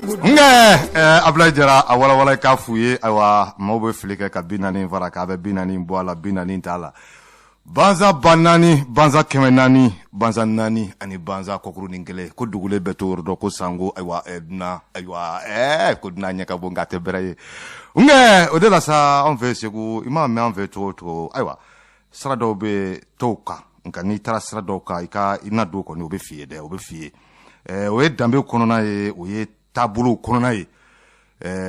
Nka Abulayi Jara a walawala i k'a f'u ye. Ayiwa, maaw bɛ fili kɛ ka 40 fara k'a bɛ 40 bɔ a la, 40 t'a la. Banza 4000, banza 400, banza 4 ani banza kɔkurunin kelen, ko dugulen bɛɛ t'o yɔrɔ dɔn ko sango. Ayiwa, dunan, ayiwa, ko dunan ɲɛ ka bon nka a tɛ bɛrɛ ye. Nka o de la sa, anw fɛ Segu, i m'a mɛn an fɛ cogo o cogo, ayiwa, sira dɔw bɛ tɔw kan, nka n'i taara sira dɔw kan, i ka i na don kɔni, o bɛ f'i ye dɛ, o bɛ f'i ye. O ye danbe kɔnɔna ye, o ye taabolo kɔnɔna ye.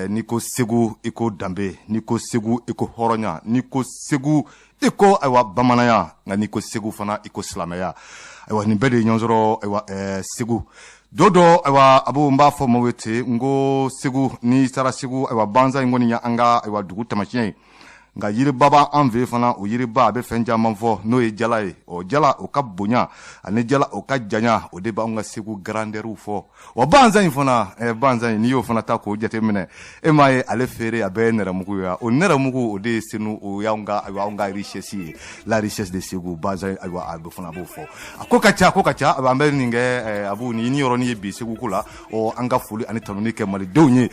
N'i ko Segu, i ko danbe. N'i ko Segu, i ko hɔrɔnya. N'i ko Segu, i ko ayiwa bamananya. Nka n'i ko Segu fana, i ko silamɛya. Ayiwa, nin bɛɛ de ye ɲɔgɔn sɔrɔ. Ayiwa, Segu don dɔ, ayiwa, a b'o n b'a fɔ maaw ye ten, n ko Segu, n'i taara Segu, ayiwa, banza in kɔni ye an ka ayiwa dugu taamasiyɛn ye. Nka yiriba b'an fɛ fana, o yiriba a bɛ fɛn caman fɔ, n'o ye jala ye. O jala, o ka bonya ani jala o ka janya, o de b'anw ka Segu grandeur fɔ. Wa banza in fana, banza in, n'i y'o fana ta k'o jateminɛ, e m'a ye ale feere a bɛɛ ye nɛrɛmugu ye. O nɛrɛmugu, o de ye senu, o y'anw ka, ayiwa, anw ka richesse ye, la richesse de Segu. Banza, ayiwa, a bɛ fana b'o fɔ. A ko ka ca, a ko ka ca. An bɛ nin kɛ a b'u ni yɔrɔnin ye bi Segu ko la. Ɔ, an ka foli ani tanuni kɛ malidenw ye.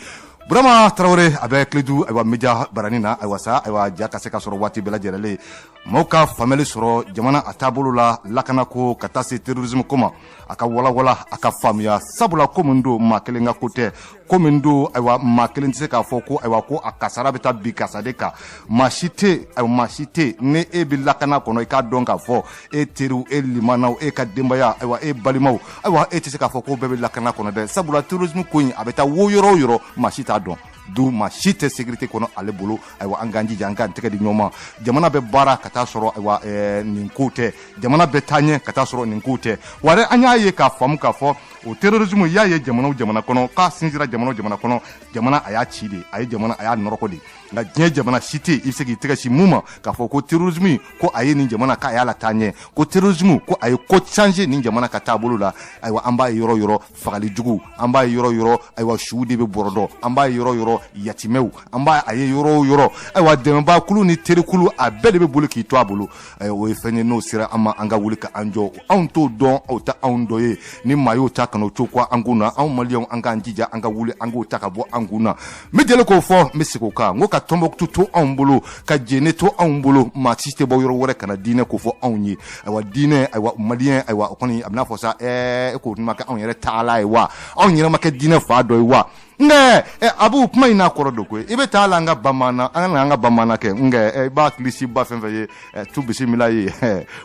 Burama Tarawele, a bɛ Kiledu, ayiwa, média barani na. Ayiwa sa, ayiwa, ja ka se ka sɔrɔ waati bɛɛ lajɛlen, maaw ka faamuyali sɔrɔ jamana a taabolo la, lakana ko ka taa se terrorisme ko ma, a ka walawala, a ka faamuya. Sabula ko min don, maa kelen ka ko tɛ. Ko min don, ayiwa, maa kelen tɛ se k'a fɔ ko ayiwa ko a kasara bɛ taa bi karisa de kan. Maa si tɛ, ayiwa, maa si tɛ. Ni e bɛ lakana kɔnɔ, i k'a dɔn k'a fɔ e teriw, e limanaw, e ka denbaya, ayiwa, e balimaw, ayiwa, e tɛ se k'a fɔ ko bɛɛ bɛ lakana kɔnɔ dɛ. Sabula terrorisme ko in, a bɛ taa wo yɔrɔ o yɔrɔ, maa si t'a dɔn. Du maa si tɛ sécurité kɔnɔ ale bolo. Ayiwa, an k'an jija, an k'an tɛgɛ di ɲɔgɔn ma. Jamana bɛ baara ka taa sɔrɔ, ayiwa, nin ko tɛ. Jamana bɛ taa ɲɛ ka taa sɔrɔ nin ko tɛ. Wa dɛ, an y'a ye k'a faamu k'a fɔ o terrorisme, i y'a ye jamana o jamana kɔnɔ k'a sinsira, jamana o jamana kɔnɔ, jamana a y'a ci de, a ye jamana a y'a nɔrɔkɔ de. Nka diɲɛ jamana si tɛ yen i bɛ se k'i tɛgɛ si mun ma k'a fɔ ko terrorisme ko a ye nin jamana k'a y'a la taa ɲɛ, ko terrorisme ko a ye ko changer nin jamana ka taabolo la. Ayiwa, an b'a ye yɔrɔ yɔrɔ fagali jugu, an b'a ye yɔrɔ yɔrɔ, ayiwa, suw de bɛ bɔrɔdɔ, an b'a ye yɔrɔ yɔrɔ yatimɛw, an b'a a ye yɔrɔ o yɔrɔ, ayiwa, dɛmɛbaakulu ni terikulu, a bɛɛ de bɛ boli k'i to a bolo. Ayiwa, o ye fɛn ye n'o sera an ma, an ka wuli ka an jɔ. Anw t'o dɔn, o tɛ anw dɔ ye. Ni maa y'o ta ka n'o to ko an kun na, anw maliyɛnw, an k'an jija, an ka wuli, an k'o ta ka bɔ an kun na. N bɛ deli k'o fɔ, n bɛ segin o kan, n ko ka Tɔnbɔkutu to anw bolo, ka Jene to anw bolo, maa si tɛ bɔ yɔrɔ wɛrɛ ka na diinɛ ko fɔ anw ye. Ayiwa, diinɛ, ayiwa, maliyɛn, ayiwa, o kɔni a bɛna fɔ sa, e k'o ma kɛ anw yɛrɛ taala ye wa? Anw yɛrɛ ma kɛ diinɛ fa dɔ ye wa? Nka a b'o kuma in n'a kɔrɔ don koyi. I bɛ taa la an ka bamanan, an ka an ka bamanan kɛ. Nka i b'a kilisi ba fɛn fɛn ye, tu bisimila ye,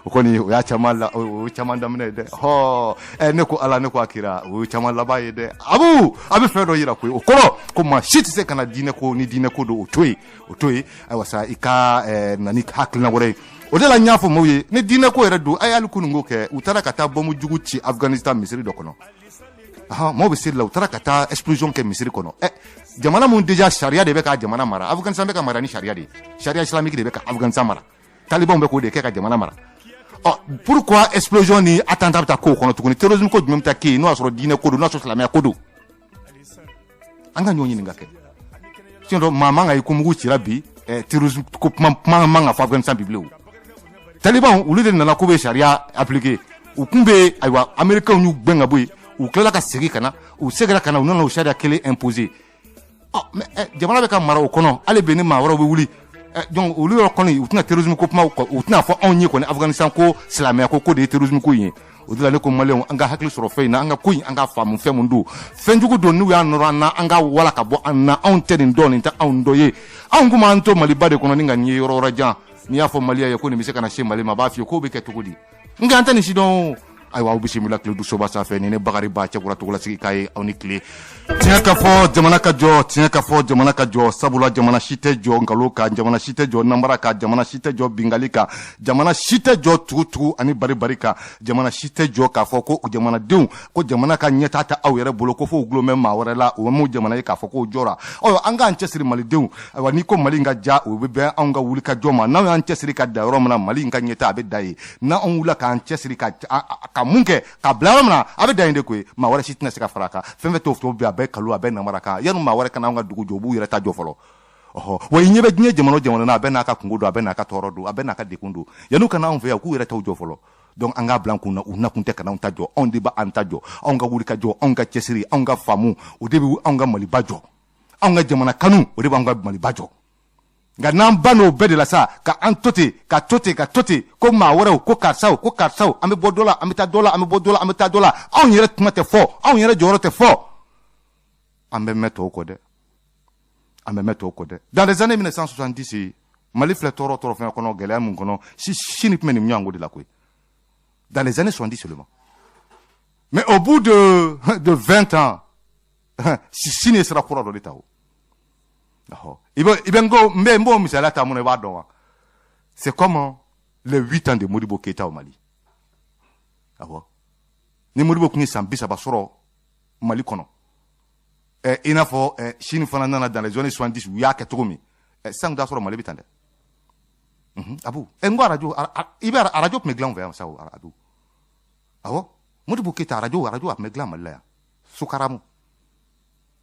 o kɔni o y'a caman la, o ye caman daminɛ ye dɛ. Hɔ, ne ko Ala, ne ko a kira, o ye caman laban ye dɛ. Abu a bɛ fɛn dɔ yira koyi, o kɔrɔ ko maa si tɛ se ka na diinɛ ko ni diinɛ ko don, o to yen, o to yen. Ayiwa sa, i ka na ni hakilina wɛrɛ ye. O de la n y'a fɔ maaw ye, ni diinɛ ko yɛrɛ don, a ye hali kunun ko kɛ, u taara ka taa bɔnbu jugu ci Afganistan misiri dɔ kɔnɔ. Ahan, maaw bɛ seli la, u taara ka taa explosion kɛ misiri kɔnɔ. Jamana mun déjà sariya de bɛ ka jamana mara, Afganistan bɛ ka mara ni sariya de ye, sariya islamique de bɛ ka Afganistan mara, talibanw bɛ k'o de kɛ ka jamana mara. Ɔ, pourquoi explosion ni attentat bɛ taa k'o kɔnɔ tuguni? Terrorisme ko jumɛn bɛ taa kɛ yen, n'o y'a sɔrɔ diinɛ ko don, n'o y'a sɔrɔ silamɛya ko don? An ka ɲɔgɔn ɲininka kɛ. Sinon maa man ka ye ko mugu cira bi, terrorisme ko kuma kuma man ka fɔ Afganistan bi bilen. O talibanw, olu de nana k'u bɛ sariya appliquer. U kun bɛ, ayiwa, américains y'u gɛn ka bɔ yen, u tilala ka segin ka na, u seginna ka na, u nana o sariya kelen imposer. Ɔ, mais jamana bɛ ka mara o kɔnɔ hali bi, ni maa wɛrɛw bɛ wuli. Donc olu yɔrɔ kɔni, u tɛna terrorisme ko kuma, u tɛna fɔ anw ye kɔni Afganistan ko silamɛya ko ko de ye terrorisme ko in ye. O de la ne ko maliyɛnw, an ka hakili sɔrɔ fɛn in na, an ka ko in, an ka faamu fɛn mun don. Fɛnjugu don, n'u y'a nɔrɔ an na, an ka wala ka bɔ an na. Anw tɛ nin dɔn, nin tɛ anw dɔ ye. Anw kun b'an to Maliba de kɔnɔ ni ka nin ye yɔrɔ wɛrɛ jan. N'i y'a fɔ maliyɛn ye ko nin bɛ se ka na se Mali ma, a b'a f'i ye k'o bɛ kɛ cogo di? Nka an tɛ nin si dɔn. Ayiwa, aw bisimila Kiledu soba sanfɛ. Ni ne Bakari Ba Cɛkura Togolasigi k'a ye, aw ni tile. Tiɲɛ ka fɔ, jamana ka jɔ. Tiɲɛ ka fɔ, jamana ka jɔ. Sabula jamana si tɛ jɔ nkalon kan, jamana si tɛ jɔ namara kan, jamana si tɛ jɔ bingali kan, jamana si tɛ jɔ tugutugu ani baribari kan, jamana si tɛ jɔ k'a fɔ ko jamanadenw ko jamana ka ɲɛtaa tɛ aw yɛrɛ bolo, ko f'o gulon bɛ maa wɛrɛ la. O m'o jamana ye k'a fɔ k'o jɔra. Ɔ, an k'an cɛsiri, malidenw. Ayiwa, n'i ko Mali in ka ja, o bɛ bɛn anw ka wuli ka jɔ ma. N'anw y'an cɛsiri ka da yɔrɔ min na, Mali in ka ɲɛtaa a bɛ da yen. N'anw wulila k'an cɛsiri ka mun kɛ ka bila yɔrɔ min na, a bɛ da yen de koyi. Maa wɛrɛ si tɛna se ka fara a kan. Fɛn fɛn t'o tɔ bɛ, a bɛɛ kalo, a bɛɛ namara kan. Yanni maa wɛrɛ ka n'anw ka dugu jɔ, u b'u yɛrɛ ta jɔ fɔlɔ. Ɔhɔ, wa i ɲɛ bɛ diɲɛ jamana o jamana na, a bɛɛ n'a ka kungo don, a bɛɛ n'a ka tɔɔrɔ don, a bɛɛ n'a ka degun don. Yanni u ka n'anw fɛ yan, u k'u yɛrɛ taw jɔ fɔlɔ. Donc an k'a bila an kun na, u nakun tɛ ka n'anw ta jɔ. Anw de b'an ta jɔ. Anw ka wuli ka jɔ, anw ka cɛsiri, anw ka faamu, o de bɛ anw ka Maliba jɔ. Anw ka jamana kanu, o de b'anw ka Maliba jɔ. Nka n'an ba n'o bɛɛ de la sa, ka an to ten, ka to ten, ka to ten, ko maa wɛrɛw, ko karisaw, ko karisaw, an bɛ bɔ dɔ la, an bɛ taa dɔ la, an bɛ bɔ dɔ la, an bɛ taa dɔ la, anw yɛrɛ kuma tɛ fɔ, anw yɛrɛ jɔyɔrɔ tɛ fɔ, an bɛ mɛn tɔw kɔ dɛ, an bɛ mɛn tɔw kɔ dɛ. Dans les années 1970, Mali filɛ tɔɔrɔ tɔɔrɔ fɛn kɔnɔ, gɛlɛya mun kɔnɔ, si sini tun bɛ nin ɲɔgɔn de la koyi, dans les années 70 seulement. Mais au bout de 20 ans, sini ye sira kura dɔ de ta. O i bɛ n ko n bɛ n b'o misaliya ta mun na, i b'a dɔn wa? C'est comme les 8 ans de Modibo Keïta au Mali. Awɔ, ni Modibo tun ye san 30 sɔrɔ Mali kɔnɔ, i n'a fɔ sini fana nana dans les années 70, u y'a kɛ cogo min, san t'a sɔrɔ Mali bɛ tan dɛ. Abu, n ko arajo, i bɛ arajo tun bɛ dilan anw fɛ yan sa o. Abu, awɔ, Modibo Keïta, arajo a tun bɛ dilan Mali la yan, Sukaramu.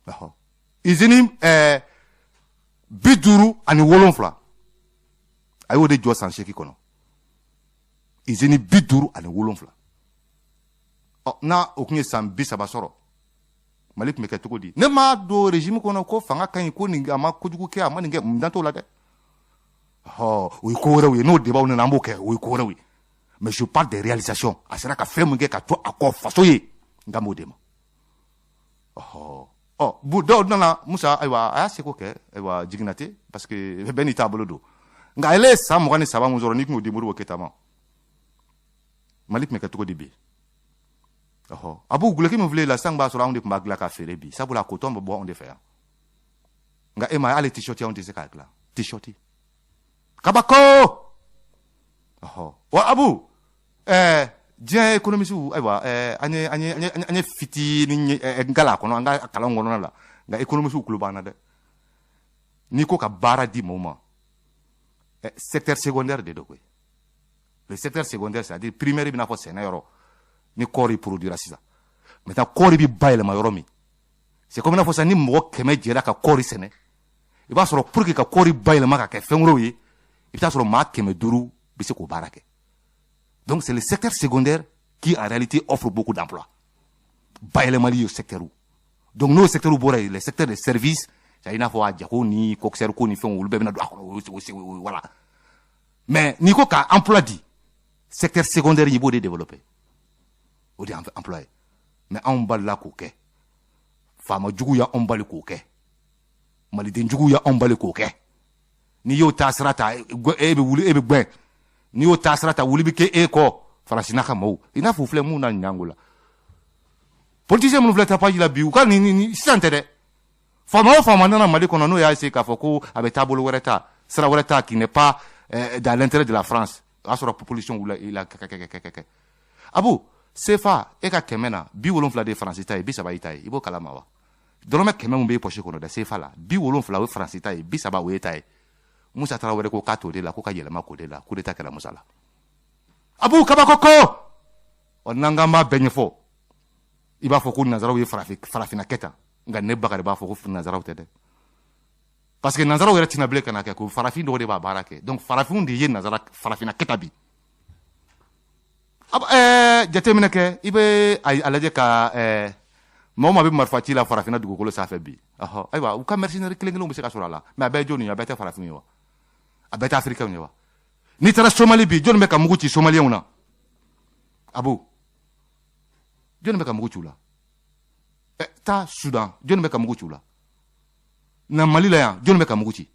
Ɔhɔ, usine 57, a y'o de jɔ san 8 kɔnɔ, usine 57. Ɔ, n'a o tun ye san 30 sɔrɔ, Mali tun bɛ kɛ cogo di? Ne m'a don régime kɔnɔ ko fanga ka ɲi, ko nin a ma kojugu kɛ, a ma nin kɛ, n dan t'o la dɛ. Ɔ, o ye ko wɛrɛw ye, n'o débat nana, an b'o kɛ, o ye ko wɛrɛw ye. Mais je parle des réalisations. A sera ka fɛn min kɛ ka to a kɔ faso ye, n kan b'o de ma. Ɔhɔ, ɔ, bu dɔw nana Musa, ayiwa, a y'a seko kɛ, ayiwa, jiginna ten, parce que bɛɛ n'i taabolo don. Nka ale ye san 23 mun sɔrɔ, n'i tun y'o di Modibo Keïta ma, Mali tun bɛ kɛ cogo di bi? Ɔhɔ, a b'u guloki min filɛ la sisan, b'a sɔrɔ anw de tun b'a dilan k'a feere bi, sabula a coton bɛ bɔ anw de fɛ yan. Nka e ma ye, hali t-shirt anw tɛ se k'a dilan, t-shirt, kabako. Ɔhɔ wa, Abu, diɲɛ économiste, ayiwa, an ye fitinin n kala kɔnɔ an ka kalan kɔnɔna la, nka économiste tulo b'an na dɛ. N'i ko ka baara di mɔgɔw ma, secteur secondaire de don koyi. Le secteur secondaire, c'est à dire primaire, bɛna fɔ sɛnɛ yɔrɔ, ni kɔɔri produira sisan, maintenant kɔɔri bɛ bayɛlɛma yɔrɔ min, c'est comme i n'a fɔ sisan ni mɔgɔ 100 jɛra ka kɔɔri sɛnɛ, i b'a sɔrɔ pour que ka kɔɔri bayɛlɛma ka kɛ fɛn wɛrɛw ye, i bɛ taa sɔrɔ maa 500 bɛ se k'o baara kɛ. Donc c'est le secteur secondaire qui en réalité offre beaucoup d'emplois, bayɛlɛmali ye secteur. Donc n'o secteur bɔra yen, les secteurs de services, c'est i n'a fɔ a jago ni coxeur ko ni fɛnw, olu bɛɛ bɛna don a kɔnɔ, voilà. Mais n'i ko ka emploi di, secteur secondaire, i b'o de développer, o de ye emploi ye. Mais anw balila k'o kɛ, faama jugu y'anw bali k'o kɛ, maliden jugu y'anw bali k'o kɛ. N'i y'o taasira ta, e bɛ wuli, e bɛ gbɛn. N'i y'o taasira ta, wuli bɛ kɛ e kɔ. Faransi ka maaw, i n'a fɔ u filɛ mun na ɲango la, politicien minnu filɛ tapage la bi, u ka nin sisan tɛ dɛ. Faama o faama nana Mali kɔnɔ, n'o y'a essayer k'a fɔ ko a bɛ taabolo wɛrɛ ta, sira wɛrɛ ta qui n'est pas dans l'intérêt de la France, o y'a sɔrɔ population wulila i la kɛ kɛ kɛ kɛ kɛ. Abu, CFA, e ka 100 na, 70 de ye Faransi ta ye, 30 y'i ta ye. I b'o kalama wa? Dɔrɔmɛ 100 mun b'e poche kɔnɔ dɛ, CFA la, 70 o ye Faransi ta ye, 30 o ye ta ye. Musa Tarawele ko k'a t'o de la, ko ka yɛlɛma k'o de la, coup d'état kɛra Musa la. Abu, kabako ko. Ɔ, n'an k'an b'a bɛɛ ɲɛfɔ, i b'a fɔ ko nanzaraw ye farafinna kɛ tan. Nka ne Bakari b'a fɔ ko nanzaraw tɛ dɛ, parce que nanzaraw yɛrɛ tɛna bilen ka na kɛ ko farafin dɔw de b'a baara kɛ. Donc farafinw de ye nanzara farafinna kɛ tan bi. Jateminɛ kɛ, i bɛ a lajɛ ka mɔgɔ maa bɛ marifa ci la farafinna dugukolo sanfɛ bi. Ɔhɔ, ayiwa, u ka mercenaires kelen kelenw bɛ se ka sɔrɔ a la, mais a bɛɛ ye jɔnni ye? A bɛɛ tɛ farafinw ye wa? A bɛɛ tɛ africains ye wa? N'i taara Somali bi, jɔnni bɛ ka mugu ci Somaliyɛnw na? Abu, jɔnni bɛ ka mugu ci u la? Taa Sudan, jɔnni bɛ ka mugu ci u la? Na Mali la yan, jɔnni bɛ ka mugu ci?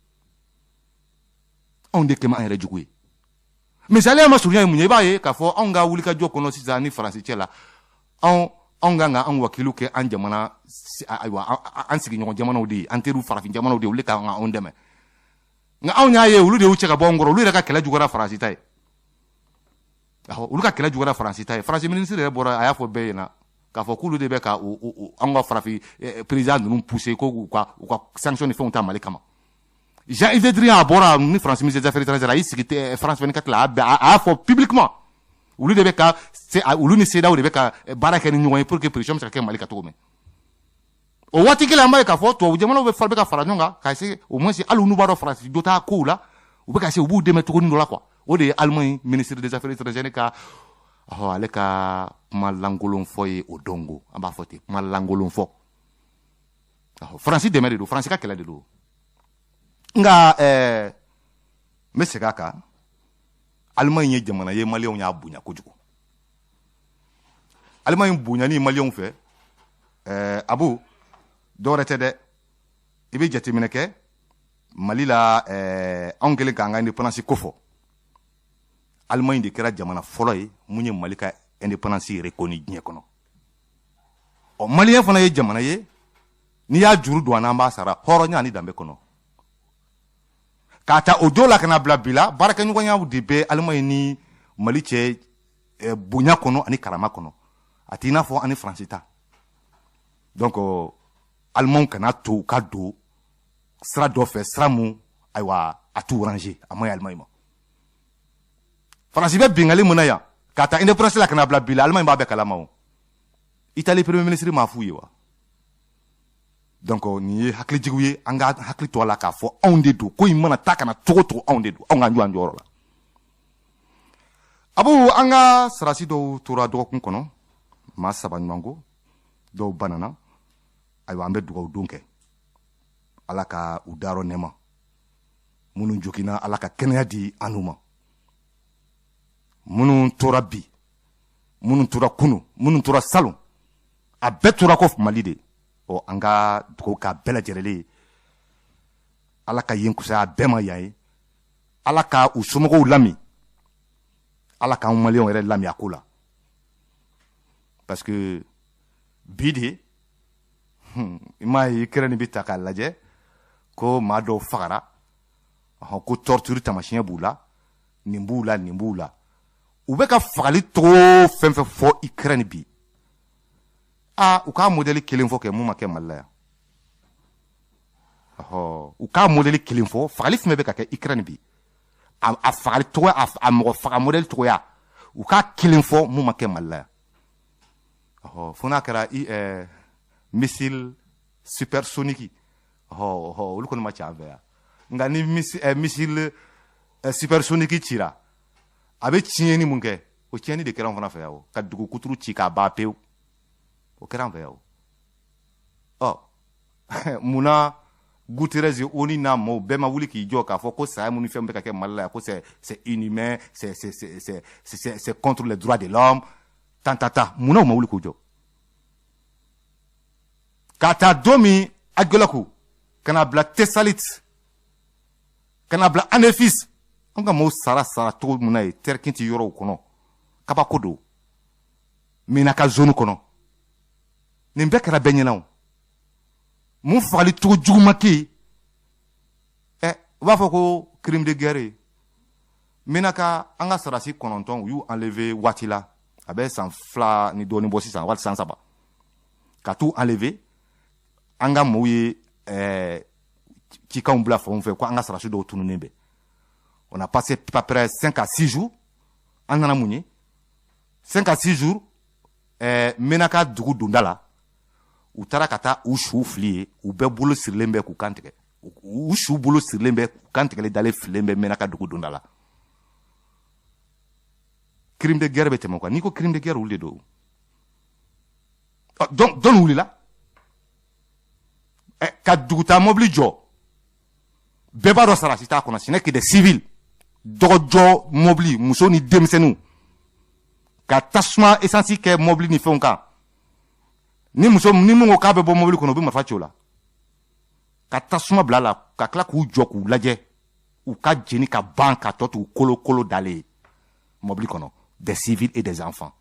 Anw de kɛmɛ an yɛrɛ jugu ye. Misaliya ma surunya ye mun ye? I b'a ye k'a fɔ anw ka wulikajɔ kɔnɔ sisan ni Faransi cɛ la, anw kan ka an wakiliw kɛ an jamana, ayiwa, an sigiɲɔgɔn jamanaw de ye, an teriw farafin jamanaw de ye, olu ka anw dɛmɛ. Nka anw y'a ye, olu de y'u cɛ ka bɔ anw kɔrɔ. Olu yɛrɛ ka kɛlɛ juguyara Faransi ta ye. Awɔ, olu ka kɛlɛ juguyara Faransi ta ye. Faransi minisiri yɛrɛ bɔra, a y'a fɔ bɛɛ ɲɛna k'a fɔ k'olu de bɛ ka anw ka farafin président ninnu pousser ko u ka sanction ni fɛnw ta Mali kama. Jean-Yves Le Drian, a bɔra ni France ministre des Affaires étrangères, a y'i sigi France 24 la, a y'a fɔ publiquement, olu de bɛ ka, olu ni CEDEAO de bɛ ka baara kɛ ni ɲɔgɔn ye pour que pression bɛ se ka kɛ Mali kan cogo min. O waati kelen, an b'a ye k'a fɔ tubabu jamanaw bɛ ka fara ɲɔgɔn kan ka essayer au moins, hali n'u b'a dɔn Faransi jo t'a kow la, u bɛ ka essayer, u b'u dɛmɛ cogo dɔ la quoi. O de ye Allemagne ministre des Affaires étrangères ka Ɔhɔ, ale ka kuma lankolon fɔ ye o don ko an b'a fɔ ten, kuma lankolon fɔ. Ɔhɔ, Faransi dɛmɛ de don, Faransi ka kɛlɛ de don. Nka n bɛ segin a kan, Alimaɲi ye jamana ye, Maliyɛnw y'a bonya kojugu. Alimaɲi bonyani Maliyɛnw fɛ, Abu, dɔwɛrɛ tɛ dɛ. I bɛ jateminɛ kɛ Mali la, anw kɛlen k'an ka indépendance ko fɔ, Alimaɲi de kɛra jamana fɔlɔ ye mun ye Mali ka indépendance reconnu diɲɛ kɔnɔ. Ɔ, Maliyɛn fana ye jamana ye, n'i y'a juru don an na, an b'a sara hɔrɔnya ani danbe kɔnɔ. K'a ta o don la ka na bila bi la, baarakɛɲɔgɔnyaw de bɛ Alimaɲi ni Mali cɛ, bonya kɔnɔ ani karama kɔnɔ. A t'i n'a fɔ ani Faransi ta. Donc Alimanw kana to u ka don sira dɔ fɛ, sira mun, ayiwa, a t'u ranger, a ma ɲi Alimaɲi ma. Faransi bɛ bingali mun na yan, k'a ta indépendance la ka na bila bi la, Alimaɲi b'a bɛɛ kalama. O Italie premier ministre m'a f'u ye wa? Donc nin ye hakilijigiw ye, an ka hakili to a la k'a fɔ anw de don. Ko in mana taa ka na cogo o cogo, anw de don, anw k'an jɔ an jɔyɔrɔ la. Abu, an ka sarasi dɔw tora dɔgɔkun kɔnɔ, maa 3 ɲuman ko dɔw banana. Ayiwa, an bɛ dugawu don kɛ, Ala ka u dayɔrɔ nɛɛma. Minnu joginna, Ala ka kɛnɛya di an n'u ma. Minnu tora bi, minnu tora kunu, minnu tora salon, a bɛɛ tora ko Mali de. Ɔ, an ka dugawu k'a bɛɛ lajɛlen ye, Ala ka yen kusaya bɛɛ ma yan ye, Ala ka u somɔgɔw lami, Ala k'an Maliyɛnw yɛrɛ lami a ko la. Parce que bi de, i m'a ye, Ukraine bɛ ta k'a lajɛ ko maa dɔw fagara, ɔhɔn, ko torture tamasiyɛn b'u la, nin b'u la, nin b'u la. U bɛ ka fagali cogo fɛn fɛn fɔ Ukraine bi, aa, u k'a modèle kelen fɔ kɛ mun ma kɛ Mali la yan. Ɔhɔ, u k'a modèle kelen fɔ. Fagali fɛn bɛ ka kɛ Ukraine bi, a fagali cogoya, a mɔgɔ faga modèle cogoya, u k'a kelen fɔ mun ma kɛ Mali la yan. Ɔhɔ, fo n'a kɛra i missile supersonique. Ɔhɔ, olu kɔni ma ci an fɛ yan. Nka ni missile supersonique cira, a bɛ tiɲɛni mun kɛ, o tiɲɛni de kɛra an fana fɛ yan. O ka dugu kuturu ci k'a ban pewu, o kɛra an fɛ yan. O ɔ, munna Guterres, ONU n'a maaw bɛɛ ma wuli k'i jɔ k'a fɔ ko saya minnu fɛn bɛ ka kɛ Mali la yan, ko c'est inhumain, c'est contre les droits de l'homme, tan ta ta? Munna u ma wuli k'u jɔ k'a ta don min Aguelhok ka na bila Tessalit, ka na bila Anefis, an ka maaw sara sara cogo min na ye Terkinti yɔrɔw kɔnɔ, kabako don, Menaka zone kɔnɔ, nin bɛɛ kɛra bɛɛ ɲɛna. O mun fagali cogo jugu ma kɛ yen? Ɛ, u b'a fɔ ko crime de guerre ye. Menaka, an ka sarasi 9, u y'u enlever waati la, a bɛ san 2 ni dɔɔnin bɔ sisan, wali san 3, ka t'u enlever. An ka maaw ye cikanw bila fanw fɛ ko an ka sarasi dɔw tununnen bɛ. On a passé à peu près 5 à 6 jours. An nana mun ye 5 à 6 jours? Menaka dugu donda la, u taara ka taa u su fili ye, u bɛɛ bolo sirilen bɛ k'u kan tigɛ, u su bolo sirilen bɛ, k'u kan tigɛlen dalen fililen bɛ Menaka dugu donda la. Crime de guerre bɛ tɛmɛ o kan. N'i ko crime de guerre, olu de don. Donc dɔnni wulila ka dugutaa mobili jɔ, bɛɛ b'a dɔn sarasi t'a kɔnɔ, ce n'est que des civils. Dɔgɔjɔ mobili, muso ni denmisɛnninw, ka tasuma essence kɛ mobili ni fɛnw kan. Ni muso ni mun ko k'a bɛ bɔ mobili kɔnɔ, u bɛ marifa ci o la, ka tasuma bila a la, ka tila k'u jɔ k'u lajɛ, u ka jeni ka ban, ka tɔ tugu kolo kolo dalen ye mobili kɔnɔ, des civils et des enfants.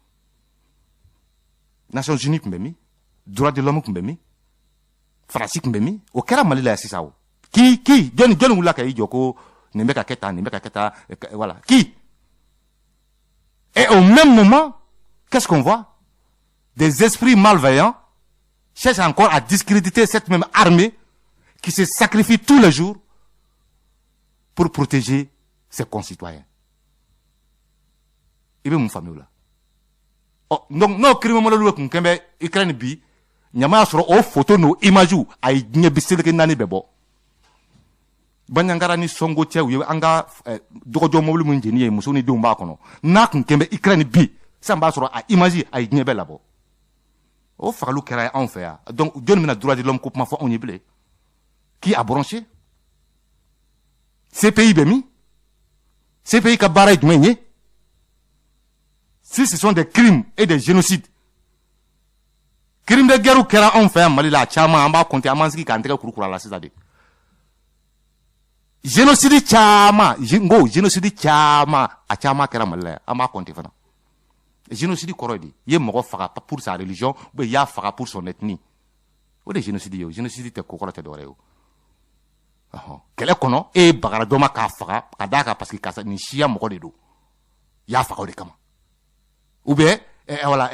Nations Unies tun bɛ min? Droit de l'homme tun bɛ min? Faransi tun bɛ min? O kɛra Mali la yan sisan. O qui, jɔnni, jɔnni wulila ka i jɔ ko nin bɛ ka kɛ tan, nin bɛ ka kɛ tan? Voilà qui. Et au même moment, qu'est-ce qu'on voit? Des esprits malveillants cherchent encore à discréditer cette même armée qui se sacrifie tous les jours pour protéger ses concitoyens. I bɛ mun faamuya o la? Ɔ, donc n'o crime modèle tun kɛn bɛ Ukraine bi, ɲama y'a sɔrɔ o photo n'o image, a ye diɲɛ bi seleke naani bɛɛ bɔ. Bandiagara ni Songho cɛ, u ye an ka dɔgɔjɔ mobili min jeni ye, muso ni denw b'a kɔnɔ, n'a tun kɛn bɛ Ukraine bi, Sisan b'a sɔrɔ a image a ye diɲɛ bɛɛ labɔ. O fagaliw kɛra anw fɛ yan. Donc jɔnni bɛna droit de l'homme ko kuma fɔ anw ye bilen? Qui a bronché? CPI bɛ min? CPI ka baara ye jumɛn ye? Si ce sont des crimes et des génocides, crime de guerre kɛra anw fɛ yan Mali la, a caman an b'a compter, an b'an sigi k'an tɛgɛ kurukuru a la sisan de. Génocide caman, n ko génocide caman, a caman kɛra Mali la yan, an b'a compter fana. Génocide kɔrɔ ye di? I ye mɔgɔ faga pour sa religion ou bien i y'a faga pour son ethnie, o de ye génocide ye. O génocide tɛ ko kɔrɔ tɛ dɔwɛrɛ ye. O kɛlɛ kɔnɔ, e ye bagara dɔ ma k'a faga ka d'a kan parce que karisa nin siya mɔgɔ de don, i y'a faga o de kama. Ou bien voilà,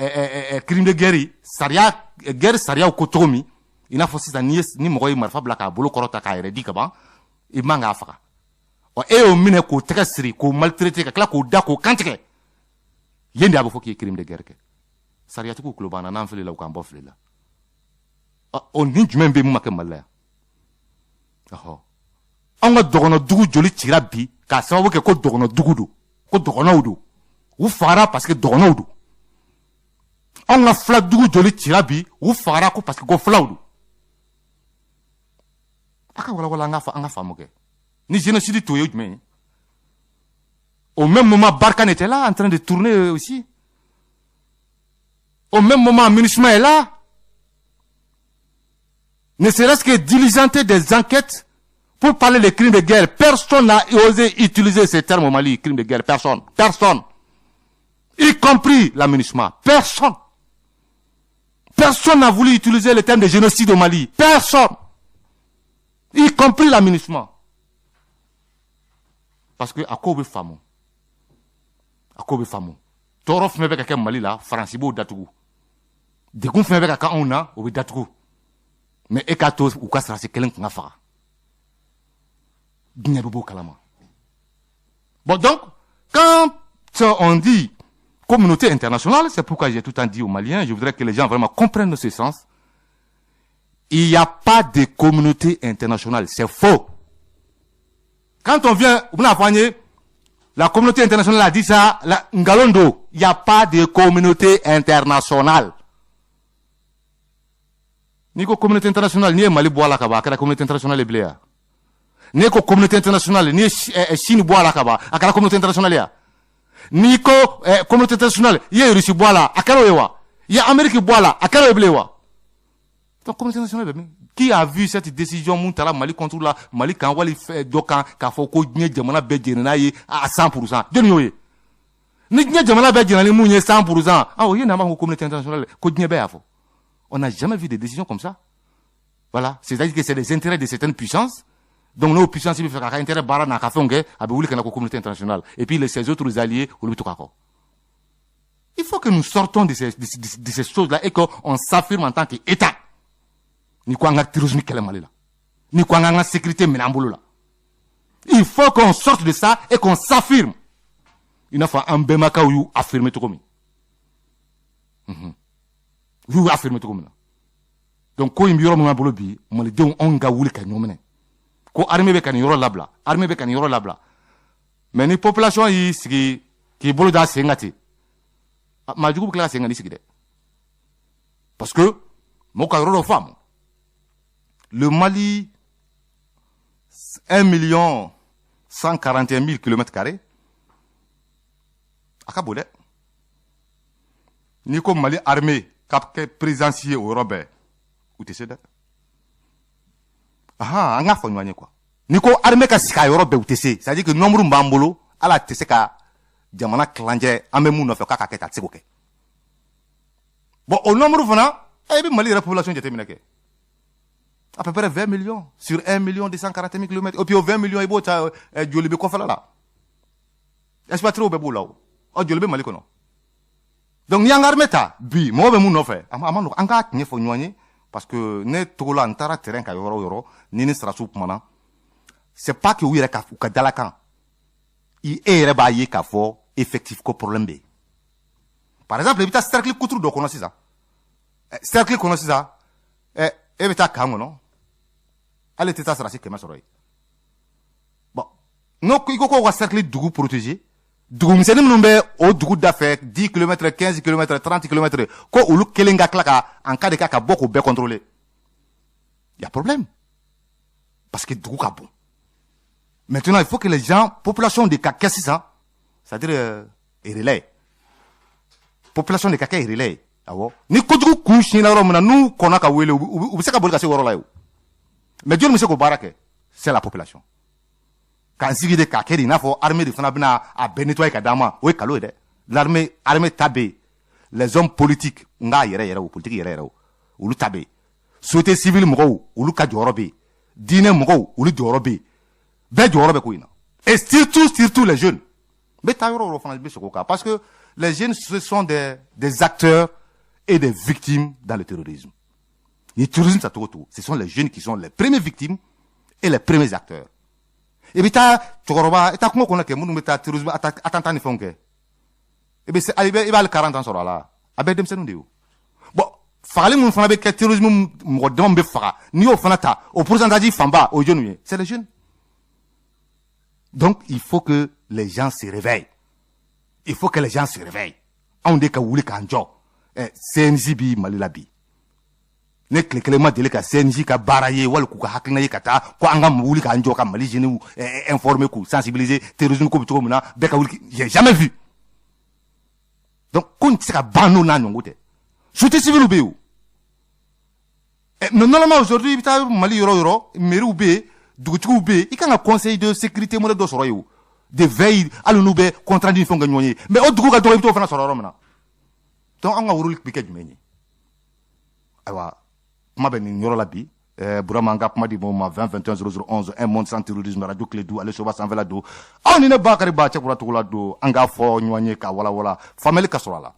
crime de guerre, sariya, guerre sariyaw ko cogo min, i n'a fɔ sisan n'i ye ni mɔgɔ ye marifa bila k'a bolo kɔrɔta k'a yɛrɛ di ka ban, i man k'a faga. Ɔ, e y'o minɛ k'o tɛgɛ siri, k'o maltraiter, ka tila k'o da k'o kantigɛ yen de, a bɛ fɔ k'i ye crime de guerre kɛ. Sariyatigiw tulo b'an na, n'an filila, u k'an bɔ fili la. O ni jumɛn bɛ yen mun ma kɛ Mali la yan? Ɔhɔ, anw ka dɔgɔnɔ dugu joli cira bi k'a sababu kɛ ko dɔgɔnɔ dugu don, ko dɔgɔnɔw don? U fagara parce que dɔgɔnɔw don. Anw ka fila dugu joli cira bi? U fagara ko parce que ko filaw don. A ka walawala, an ka an ka faamu kɛ. Ni génocide t'o ye, jumɛn ye? Au même moment, Barkhane était là en train de tourner aussi. Au même moment, MINUSMA est là. Ne serait-ce que diligenter des enquêtes pour parler des crimes de guerre. Personne n'a osé utiliser ces termes au Mali, crimes de guerre. Personne. Personne. Y compris la MINUSMA. Personne. Personne n'a voulu utiliser le terme de génocide au Mali. Personne. Y compris la MINUSMA. Parce que a ko bɛ faamu. A ko bɛ faamu. Tɔɔrɔ fɛn bɛ ka kɛ Mali la, Faransi b'o datugu. Degun fɛn bɛ ka kɛ anw na, o bɛ datugu. Mais e k'a to u ka sarasi kelen kun ka faga. Diɲɛ bɛ b'o kalama. Bon, donc, quand on dit communauté internationale, c'est pourquoi j'ai tout le temps dit aux Maliens, je voudrais que les gens vraiment comprennent ce sens. Il n'y a pas de communauté internationale, c'est faux. Quand on vient, la communauté internationale a dit ça, la, nkalon don, il n'y a pas de communauté internationale. N'i ko communauté internationale, n'i ye Mali bɔ a la ka ban, a kɛra communauté internationale bilen ya? N'i ko communauté internationale, n'i ye Chine bɔ a la ka ban, a kɛra communauté internationale ya? N'i ko communauté internationale, i ye Russie bɔ a la, a kɛra o ye wa? I ye Amérique bɔ a la, a kɛra o ye bilen wa? Donc communauté internationale bɛ min? Qui a vu cette décision mun taara Mali contre la, Mali kan wali dɔ kan, k'a fɔ ko diɲɛ jamana bɛɛ jɛnna n'a ye à 100%? Jɔnni y'o ye? Ni diɲɛ jamana bɛɛ jɛnna ni mun ye 100%, ah, o ye n'an b'a fɔ ko communauté internationale, ko diɲɛ bɛɛ y'a fɔ. On n'a jamais vu des décisions comme ça. Voilà, c'est-à-dire que c'est les intérêts de certaines puissances. Donc nos puissances bɛ fɛ k'a ka intérêt baara n'a ka fɛnw kɛ, a bɛ wuli ka na ko communauté internationale. Et puis les, ses autres alliés, olu bɛ to k'a kɔ. Il faut que nous sortons de ces choses-là et qu'on s'affirme en tant qu'État. Ni ko an ka terrorisme kɛlɛ Mali la, ni ko an k'an ka sécurité minɛ an bolo la. Il faut qu'on sorte de ça et qu'on s'affirme. I n'a fɔ an bɛnbakɛw y'u affirmer cogo min. U y'u affirmer cogo min na. Donc ko in bɛ yɔrɔ min na bolo bi, malidenw, anw ka wuli ka ɲɔgɔn minɛ. Ko armée bɛ ka nin yɔrɔ labila, armée bɛ ka nin yɔrɔ labila. Mais ni population y'i sigi k'i bolo da sen kan ten, maa jugu bɛ tila ka sen ka n'i sigi dɛ. Parce que mɔgɔw ka yɔrɔ dɔ faamu. Le Mali, 1 million 141 000 kilomètres carrés, a ka bon dɛ. N'i ko Mali armée ka kɛ présence ye o yɔrɔ bɛɛ, u tɛ se dɛ. Ahan, an k'a fɔ ɲɔgɔn ye quoi. N'i ko armée ka sigi a yɔrɔ bɛɛ, u tɛ se. C'est à dire que nombre min b'an bolo, hali a tɛ se ka jamana kilancɛ an bɛ mun nɔfɛ k'a ka kɛ tan, a tɛ se k'o kɛ. Bon, o nombre fana, e bɛ Mali yɛrɛ population jateminɛ kɛ. À peu près 20 millions sur 1 million 240 000 kilomètres. Et puis au 20 millions, i b'o ta, joli bɛ kɔfɛla la? Expatriés bɛɛ b'o la o. Ɔ, joli bɛ Mali kɔnɔ? Donc n'i y'an ka armée ta bi, mɔgɔ bɛ mun nɔfɛ? A ma nɔgɔn, an k'a tiɲɛ fɔ ɲɔgɔn ye. Parce que ne Togo la, n taara terrain kan yɔrɔ o yɔrɔ, ni sirasiw kumana, c'est pas que u yɛrɛ ka u ka dalakan, i e yɛrɛ b'a ye k'a fɔ effectif ko problème bɛ yen. Par exemple, i bɛ taa cercle kuturu dɔ kɔnɔ sisan, cercle kɔnɔ sisan, e bɛ taa camp kɔnɔ, hali tɛ taa sarasi 100 sɔrɔ yen. Bon, n'o i ko k'o ka cercle dugu protéger, Dugumisɛnnin minnu bɛ o dugu da fɛ, 10 km, 15 km, 30 km, ko olu kelen ka tila ka en cas de cas ka bɔ k'o bɛɛ contrôler, y a problème, parce que dugu ka bon. Maintenant, il faut que les gens, population de ka kɛ sisan, c'est-à-dire relais, population de ka kɛ relais. Awɔ, ni kojugu kun sinna yɔrɔ min na, n'u kɔnna ka wele, u bɛ se ka boli ka se o yɔrɔ la yen. Mais jɔnni bɛ se k'o baara kɛ? C'est la population. K'an sigi de k'a kɛ de i n'a fɔ armée de fana bɛna a bɛɛ nettoyer ka d'an ma, o ye kalo ye dɛ. L'armée, armée ta bɛ yen, les hommes politiques, n k'a yɛrɛ yɛrɛ, o politique yɛrɛ yɛrɛ, o olu ta bɛ yen, société civile mɔgɔw, olu ka jɔyɔrɔ bɛ yen, diinɛ mɔgɔw, olu jɔyɔrɔ bɛ yen, bɛɛ jɔyɔrɔ bɛ ko in na, et surtout, surtout les jeunes. N bɛ taa yɔrɔ o yɔrɔ fana, i bɛ segin o kan, parce que les jeunes, ce sont des acteurs et des victimes dans le terrorisme. Ni terrorisme ta cogo cogo, ce sont les jeunes qui sont les premières victimes et les premiers acteurs. I bɛ taa cɛkɔrɔba, i taa kungo kɔnɔ kɛ, minnu bɛ taa terrorisme attentat ni fɛnw kɛ, i bɛ se, i b'ale 40 ans sɔrɔ a la, a bɛɛ denmisɛnninw de ye o. Bon, fagali minnu fana bɛ kɛ, terrorisme mɔgɔ dama bɛ faga, n'i y'o fana ta, o pourcentage fanba, o ye jɔnniw ye? C'est les jeunes. Donc il faut que les gens se réveillent, il faut que les gens se réveillent. Anw de ka wuli k'an jɔ. Ɛ, CNJ bi Mali la bi, ne tile kelen ma deli ka CNJ ka baara ye wali k'u ka hakilina ye ka taa ko an ka wuli k'an jɔ ka Mali jeunes informer, k'u sensibiliser terrorisme ko bɛ cogo min na, bɛɛ ka wuli. J'ai jamais vu. Donc ko in tɛ se ka ban n'o n'a ɲɔgɔn tɛ. Société civile bɛ yen o. Mais normalement, aujourd'hui, i bɛ taa Mali yɔrɔ o yɔrɔ, mairie bɛ yen, dugutigiw bɛ yen, i kan ka conseil de sécurité modèle dɔ sɔrɔ yen o, de veille, hali n'u bɛ compte rendu ni fɛnw kɛ ɲɔgɔn ye. Mais o dugu ka dɔgɔ, i bɛ t'o fana sɔrɔ yɔrɔ min na. Donc an ka rôle bɛ kɛ jumɛn ye? Ayiwa, kuma bɛ nin yɔrɔ la bi. Burama, an ka kuma di mɔgɔw ma: 20 21 00 11. Un monde sans terrorisme, radio Kledu, ale soba sanfɛla don. Aw ni ne Bakari Ba Cɛkura Togola don. An k'a fɔ ɲɔgɔn ye k'a walawala, faamuyali ka sɔrɔ a la.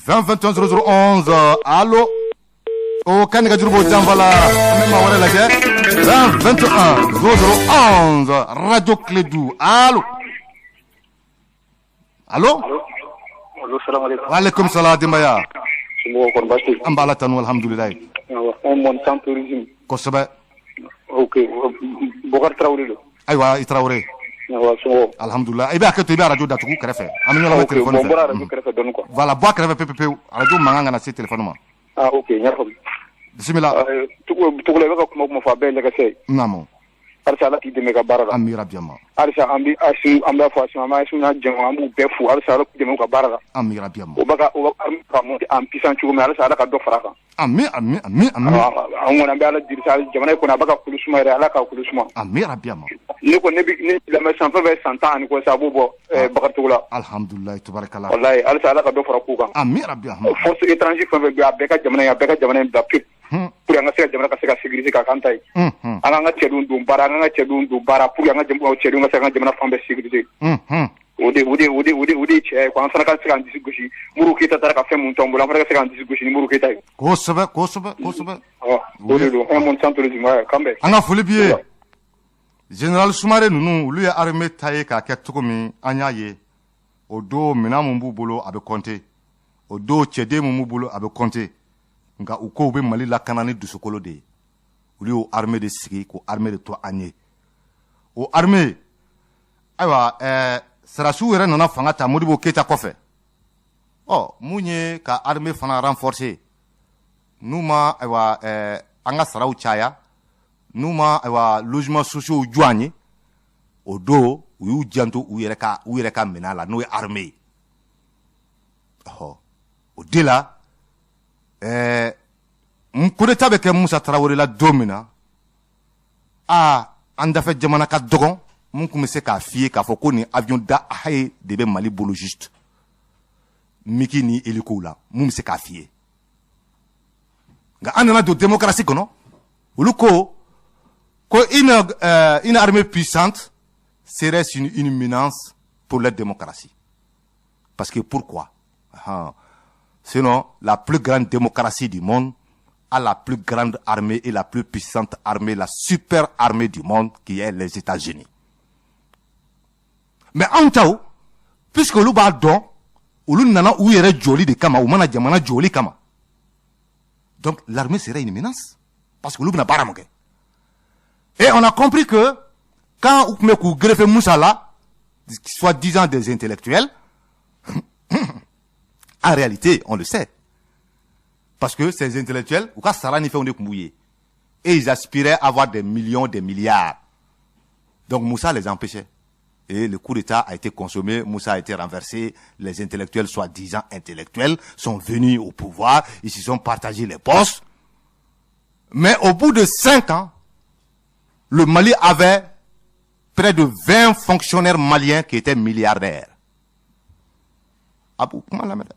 20 21 00 11. Allo, o ka nɛgɛjuru b'o janfa la, an bɛ maa wɛrɛ lajɛ. 20 21 00 11, radio Kledu. Allo, allo. Allo, salam alaikum. Waaleykum salam, denbaya. Somɔgɔw kɔni, baasi tɛ yen? An b'a la tanu, alhamdulilayi. Awɔ, un monde sans terrorisme. Kosɛbɛ. Ok, Bokari Tarawele don. Ayiwa, i Tarawele. Awɔ, somɔgɔw? Alhamdulilah. I bɛ hakɛ to, i bɛ arajo datugu kɛrɛfɛ, an bɛ ɲɔgɔn lamɛn Ok, téléphone bon, fɛ. n bɔra arajo kɛrɛfɛ dɔɔni quoi. Voilà, bɔ a kɛrɛfɛ pewu pewu, arajo mankan kana se téléphone ma. Ah, ok, n y'a faamu. Bisimila. Togola, i bɛ ka kuma o kuma fɔ, a bɛɛ ye lɛkɛsɛ ye. Naamu. Halisa Ala k'i dɛmɛ i ka baara la. Ami rabi ama. Halisa an bɛ Asimu, an b'a fɔ Asimu, an bɛ Asimu n'a jɛɲɔgɔn, an b'u bɛɛ fo. Halisa Ala k'u dɛmɛ u ka baara la. Ami rabi ama. O bɛ ka o bɛ ka monter en puissance cogo min, halisa Ala ka dɔ fara a kan. Ami, ami, ami, ami. An kɔni, an bɛ Ala deli sa, jamana in kɔnɔ, a bɛ ka kulu suma yɛrɛ, Ala ka kulu suma. Ami rabi ama. Ne kɔni, ne bɛ ne lamɛn san fɛn fɛn, san 10 ani kɔ sa, a b'o bɔ Bakari Togola. Alhamdulilayi, tubarikala. Walayi, halisa Ala ka dɔ fara kow kan. Ami rabi ama. Force étranger fɛn fɛn bɛ yen, a bɛɛ ka jamana in, a bɛɛ ka jamana in bila pewu pour an ka se ka jamana ka se ka sécuriser k'a k'an ta ye. An k'an ka cɛdenw don baara, an k'an ka cɛdenw don baara pour que an ka cɛdenw ka se ka jamana fan bɛɛ sécuriser. O de ye tiɲɛ ye quoi. An fana ka se k'an disi gosi. Modibo Keyita taara ka fɛn mun to an bolo, an fana ka se k'an disi gosi ni Modibo Keyita ye. Kosɛbɛ, kosɛbɛ, kosɛbɛ. Ɔ, o de don, un monde sans terrorisme, ouais, kan bɛn. An ka foli b'i ye. Général Sumare ninnu, olu ye armée ta ye k'a kɛ cogo min, an y'a ye. O don, minɛn mun b'u bolo, a bɛ compter. O don, cɛden mun b'u bolo, a bɛ compter. Nka u ko u bɛ Mali lakana ni dusukolo de ye. Olu y'o armée de sigi k'o armée de to an ye. O armée, ayiwa, sarasiw yɛrɛ nana fanga ta Modibo Keyita kɔfɛ. Ɔ, mun ye ka armée fana renforcer? N'u ma, ayiwa, an ka saraw caya, n'u ma, ayiwa, logement sociaux jɔ an ye, o don u y'u janto u yɛrɛ ka minɛn la, n'o ye armée ye. Ɔhɔ, o de la, coup d'état bɛ kɛ Musa Tarawele la don min na, aa, an dafɛ jamana ka dɔgɔn mun tun bɛ se k'a f'i ye k'a fɔ ko nin avion da haye de bɛ Mali bolo, juste MiG ni hélico la, mun bɛ se k'a f'i ye? Nka an nana don démocratie kɔnɔ, olu ko ko une armée puissante serait une menace pour la démocratie. Parce que pourquoi? Ah. Sinon, la plus grande démocratie du monde a la plus grande armée et la plus puissante armée, la super armée du monde, qui est les États-Unis. Mais anw taw, puisque olu b'a dɔn, olu nana u yɛrɛ jɔli de kama, u mana jamana jɔli kama. Donc l'armée serait une menace parce que olu bɛna baara mun kɛ? Et on a compris que quand u tun bɛ k'u greffer Musa la, soi-disant des intellectuels. En réalité, on le sait. Parce que ces intellectuels, u ka sara ni fɛnw de tun b'u ye. Et ils aspiraient à avoir des millions, des milliards. Donc Moussa les empêchait. Et le coup d'État a été consommé, Moussa a été renversé, les intellectuels, soi-disant intellectuels, sont venus au pouvoir, ils se sont partagés les postes. Mais au bout de 5 ans, le Mali avait près de 20 fonctionnaires maliens qui étaient milliardaires. Ah bon, comment la mettre?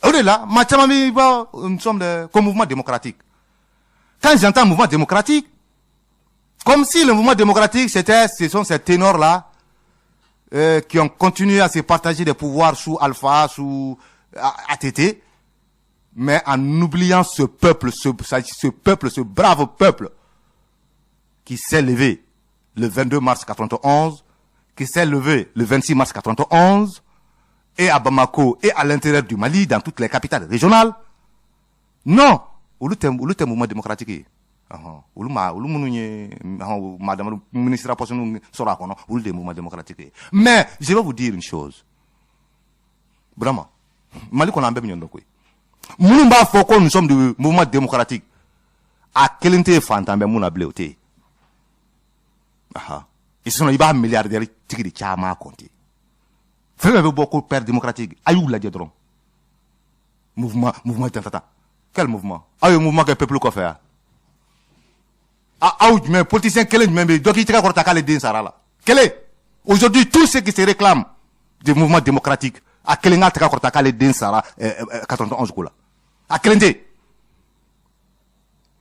O de la, maa caman bɛ bɔ, nous sommes comme mouvement démocratique. Quand j'entends mouvement démocratique, comme si le mouvement démocratique, ce sont ces ténors-là qui ont continué à se partager des pouvoirs sous Alpha, sous ATT, mais en oubliant ce peuple, ce peuple, ce brave peuple qui s'est levé le 22 mars 91, qui s'est levé le 26 mars 91, et à Bamako et à l'intérieur du Mali, dans toutes les capitales régionales. Non, olu tɛ, olu tɛ mouvement démocratique ye. Ɔhɔn, olu ma, olu minnu ye maa damadɔ ministre poste ninnu sɔrɔ a kɔnɔ, olu de ye mouvement démocratique ye. Mais je vais vous dire une chose. Vraiment, Mali kɔnɔ, an bɛɛ bɛ ɲɔgɔn dɔn koyi. Minnu b'a fɔ ko nous sommes du mouvement démocratique, a kelen tɛ yen fantan bɛ mun na bilen, o tɛ yen. Aha. Sinon i b'a milliardaire tigi de caman compter. Fɛn fɛn bɛ bɔ ko père démocratique, a y'u lajɛ dɔrɔn. Mouvement, mouvement tantata. Quel mouvement? Aw ye mouvement kɛ peuple kɔfɛ yan. Aw jumɛn, politicien kelen jumɛn bɛ yen, dɔ k'i tɛgɛ kɔrɔta k'ale den sara la? Kelen. Aujourd'hui, tous ceux qui se réclament du mouvement démocratique, a kelen k'a tɛgɛ kɔrɔta k'ale den sara 91 ko la. A kelen tɛ yen.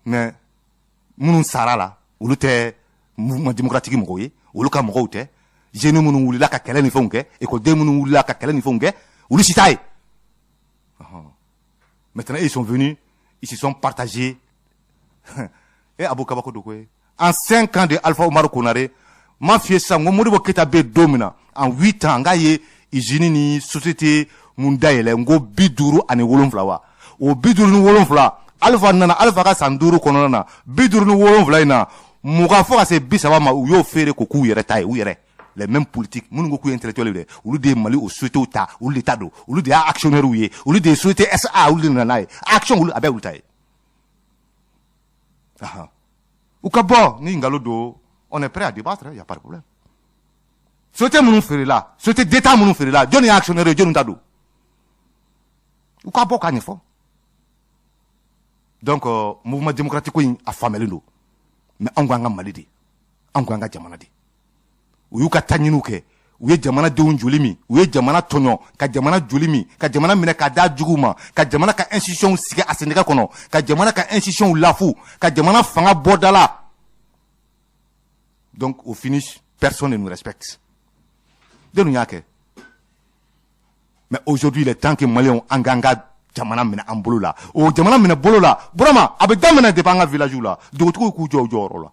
Mais minnu sara la, olu tɛ mouvement démocratique mɔgɔw ye, olu ka mɔgɔw tɛ. Jeunes minnu wulila ka kɛlɛ ni fɛnw kɛ, école minnu wulila ka kɛlɛ ni fɛnw kɛ, olu si t'a ye. Maintenant, ils sont venus, ils se sont partagés. E Abu, kabako do koyi. En 5 ans de Alpha Oumar Konaré, m'a f'i ye sisan ko Modibo Keyita bɛ don min na, en 8 ans, n k'a ye usine ni société mun dayɛlɛ, n ko 57 wa. O 57, Alpha nana, Alpha ka san 5 kɔnɔna na, 57 in na, 20 fo ka se 30 ma, u y'o feere k'o k'u yɛrɛ ta ye, u yɛrɛ. Les mêmes politiques minnu ko k'u ye intellectuels dɛ, olu de ye Mali o sociétés ta, olu de ta don, olu de y'a actionnaires ye, olu de ye société SA, olu de nana n'a ye, action olu a bɛɛ olu ta ye. Ahan. U ka bɔ ni nkalon don, on est prêt à débattre, il y a pas de problème. Société minnu feerela, société d'État minnu feerela, jɔnni ye actionnaire ye, jɔnni ta don? U ka bɔ k'a ɲɛfɔ. Donc mouvement démocratique ko in, a faamuyalen don, mais anw ko an ka Mali de, anw ko an ka jamana de. U y'u ka taɲiniw kɛ, u ye jamanadenw joli min, u ye jamana tɔɲɔ, ka jamana joli min, ka jamana minɛ k'a d'a juguw ma, ka jamana ka institution sigi a sendɛgɛ kɔnɔ, ka jamana ka institution lafu, ka jamana fanga bɔ da la. Donc au finish, personne ne nous respecte. Denw y'a kɛ. Mais aujourd'hui, il est temps que Maliens, an k'an ka jamana minɛ an bolo la. O jamana minɛ bolo la, Burama, a bɛ daminɛ depuis an ka village la. Dugutigiw k'u jɔ u jɔyɔrɔ la.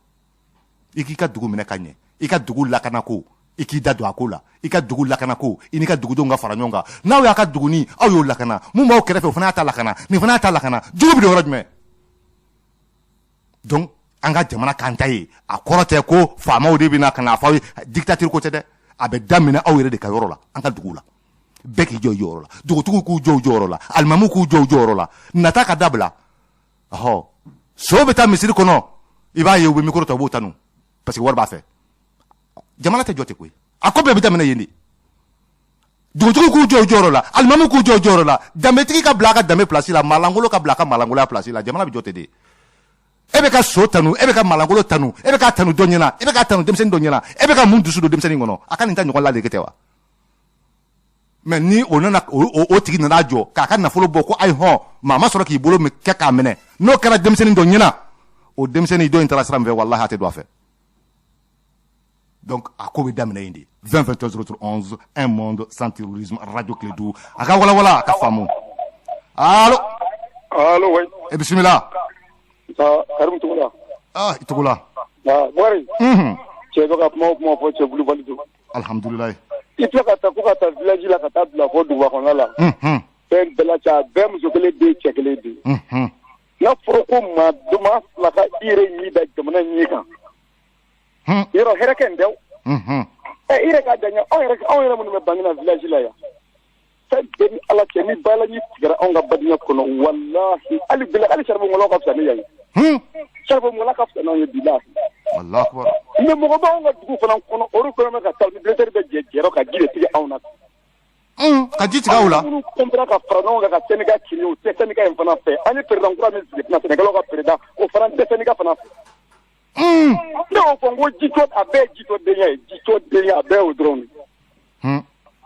I k'i ka dugu minɛ ka ɲɛ, i ka dugu lakana ko, i k'i da don a ko la, i ka dugu lakana ko, i n'i ka dugudenw ka fara ɲɔgɔn kan. N'aw y'a ka duguni, aw y'o lakana, mun b'aw kɛrɛfɛ, o fana y'a ta lakana, nin fana y'a ta lakana, jugu bɛ don yɔrɔ jumɛn? Donc an ka jamana k'an ta ye, a kɔrɔ tɛ ko faamaw de bɛ na ka n'a fɔ aw ye, dictature ko tɛ dɛ. A bɛ daminɛ aw yɛrɛ de ka yɔrɔ la, an ka dugu la. Bɛɛ k'i jɔ i jɔyɔrɔ la, dugutigiw k'u jɔ u jɔyɔrɔ la, alimamiw k'u jɔ u jɔyɔrɔ la, nata ka dabila. Ɔhɔ, so bɛ taa misiri kɔnɔ, i b'a ye u bɛ micro ta, u b'o tanu parce que wari b'a fɛ. Jamana tɛ jɔ ten koyi, a ko bɛɛ bɛ daminɛ yen de. Dugutigiw k'u jɔ u jɔyɔrɔ la, alimamiw k'u jɔ u jɔyɔrɔ la, danbetigi ka bila a ka danbe place la, malangolo ka bila a ka malangoloya place la, jamana bɛ jɔ ten de. E bɛ ka so tanu, e bɛ ka malangolo tanu, e bɛ ka tanu dɔ ɲɛna, e bɛ ka tanu denmisɛnnin dɔ ɲɛna, e bɛ ka mun dusu don denmisɛnnin kɔnɔ? A ka nin ta ɲɔgɔn ladege tɛ wa? Mais ni o nana, o tigi nana jɔ k'a ka nafolo bɔ ko ayi hɔn, maa ma sɔrɔ k'i bolo kɛ k'a minɛ, n'o kɛra denmisɛnnin dɔ ɲɛna, o denmisɛnnin dɔ in taara sira min fɛ, walahi a tɛ don a fɛ. Donc a ko bɛ daminɛ yen de. 20 21 03 11, un monde sans terrorisme, radio Kledu, a ka walawala, a ka faamu. Allo? Allo, oui. E, bisimila. Ah, Karim Togola. Ah, i Togola. Ah, Bukari. Cɛ bɛ ka kuma o kuma fɔ, cɛ kulubali don. Alhamdulilayi. I tila ka taa ko ka taa village la, ka taa bila fɔ duguba kɔnɔna la. Fɛn bɛɛ la ca, bɛɛ muso kelen den, cɛ kelen den. N'a fɔra ko maa maa fila ka i yɛrɛ ɲi da jamana ɲɛ kan. Yɔrɔ hɛrɛ kɛ nin tɛ. Ɛ, i yɛrɛ k'a janya, anw yɛrɛ minnu bɛ Baginda village la yan, fɛn bɛɛ ni Ala cɛ, ni balaji tigɛra anw ka badenya kɔnɔ, walahi, hali bila hali charbon ŋɔlɔ ka fisa ni yan ye. Charbon ŋɔlɔ ka fisa n'anw ye, bilahi. Allahu akbar. Mais mɔgɔ b'anw ka dugu fana kɔnɔ, olu fana bɛ ka taa ni directeur bɛ jɛ jɛrɔ ka ji de tigɛ anw na. Ka ji tigɛ aw la. Minnu kɔnpara ka fara ɲɔgɔn kan ka syndicat créer, o tɛ syndicat in fana fɛ. An ye président kura min sigi fana, Sénégal ka président, o fana tɛ syndicat fana fɛ. Ne y'o fɔ n ko jitɔ, a bɛɛ ye jitɔ denya ye, jitɔ denya, a bɛɛ y'o dɔrɔn de ye.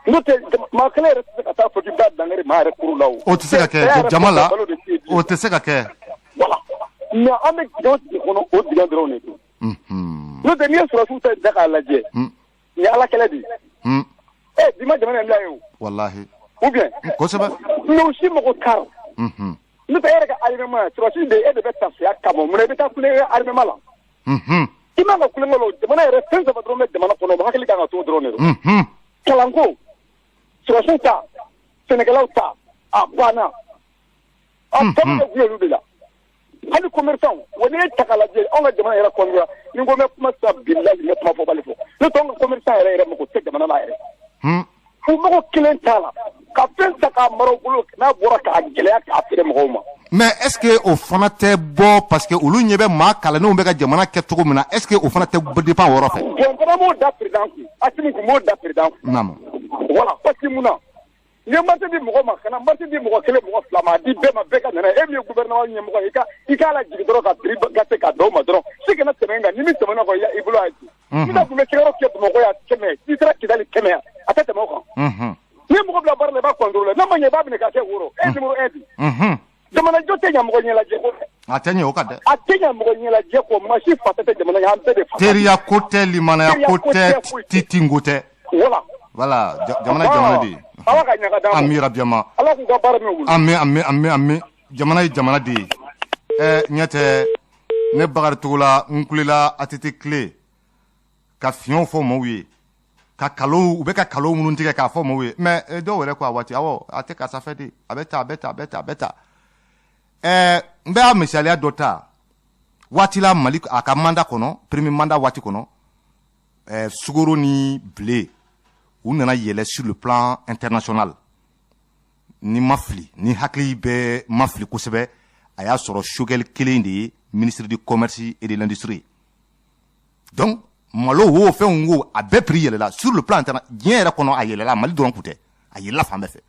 N'o tɛ, maa kelen yɛrɛ tɛ se ka taa fɔ k'i bɛ taa dankari maa yɛrɛ kuru la o. O tɛ se ka kɛ jama la, o tɛ se ka kɛ. Voilà, mais an bɛ dingɛ o dingɛ kɔnɔ, o dingɛ dɔrɔn de don. N'o tɛ, n'i ye sɔrɔdasiw ta da k'a lajɛ, nin ye Ala kɛlɛ de ye. Ɛ, bi ma jamana in bila ye o. Walahi. Ou bien? Kosɛbɛ. Mais o si mago t'a rɔ. N'o tɛ, e yɛrɛ ka armement, sɔrɔdasi de, e de bɛ ta saya kama, mun na i bɛ taa kulonkɛ armement la? I man ka kulonkɛ la o. Jamana yɛrɛ, fɛn saba dɔrɔn bɛ jamana kɔnɔ, o hakili kan ka to dɔrɔn de rɔ. Kalanko, sɔrɔdasiw ta, sɛnɛkɛlaw ta, a banna. A tɔ bɛ kɛ olu de la. Hali commerçant wa, n'i ye ta k'a lajɛ, anw ka jamana yɛrɛ kɔnɔna, ni n ko n bɛ kuma sisan, bilahi, n bɛ kuma fɔbali fɔ. N'o tɛ, anw ka commerçant yɛrɛ yɛrɛ mako tɛ jamana la yɛrɛ. U mago kelen t'a la, ka fɛn ta k'a mara u bolo, n'a bɔra k'a gɛlɛya k'a feere mɔgɔw ma. Mais est ce que o fana tɛ bɔ parce que olu ɲɛ bɛ maa kalannenw bɛ ka jamana kɛ cogo min na, est ce que o fana tɛ dépend o yɔrɔ fɛ? Bon, fana b'o da président kun, Assimi kun b'o da président kun. Voilà, parce que mun na, n'i ye marché di mɔgɔ ma, kana marché di mɔgɔ kelen, mɔgɔ fila ma, a di bɛɛ ma, bɛɛ ka nana. E min ye gouvernement ɲɛmɔgɔ ye, i k'a lajigin dɔrɔn ka prix ka se ka d'aw ma dɔrɔn. Si kana tɛmɛ kan, ni min tɛmɛna kɔ, i bolo y'a ci. Ni tun bɛ sɛgɛrɛ kɛ Bamakɔ yan 100, n'i sera Kidali 100 yan, a tɛ tɛmɛ o kan. Ni ye mɔgɔ bila baara la, i b'a contrôler, n'a ma ɲɛ, i b'a minɛ k'a kɛ woro. E numéro 1 di. Jamanajɔ tɛ ɲɛ mɔgɔ ɲɛlajɛ ko dɛ. A tɛ ɲɛ o kan dɛ. A tɛ ɲɛ mɔgɔ ɲɛlajɛ kɔ, maa si fa tɛ jamana ye, an bɛɛ de fa. Teriya ko tɛ, limanaya ko tɛ, titinko tɛ. Voilà. Voilà, jamana ye jamana de ye. Ala ka ɲaga d'an ma. Ami rabiyama. Ala k'u ka baara minɛ u bolo. Ami, ami, ami, ami. Jamana ye jamana de ye. Ɛ, ɲɛ tɛ ne Bakari Togola, n kulela ATT tile ka fiɲɛw fɔ maaw ye, ka kalo, u bɛ ka kalo minnu tigɛ k'a fɔ maaw ye, mais dɔw yɛrɛ ko a waati, awɔ, a tɛ karisa fɛ de, a bɛ ta, a bɛ ta, a bɛ ta, a bɛ ta. Ɛɛ, n bɛ a misaliya dɔ ta. Waati la, Mali a ka mandat kɔnɔ, premier mandat waati kɔnɔ, sukaro ni blé, u nana yɛlɛ sur le plan international. Ni ma fili, ni hakili bɛ ma fili kosɛbɛ, a y'a sɔrɔ Choguel kelen de ye ministre du Commerce et de l'Industrie. Donc malo wo, fɛnw wo, a bɛɛ prix yɛlɛla sur le plan international, diɲɛ yɛrɛ kɔnɔ a yɛlɛla, Mali dɔrɔn kun tɛ, a yɛlɛla fan bɛɛ fɛ.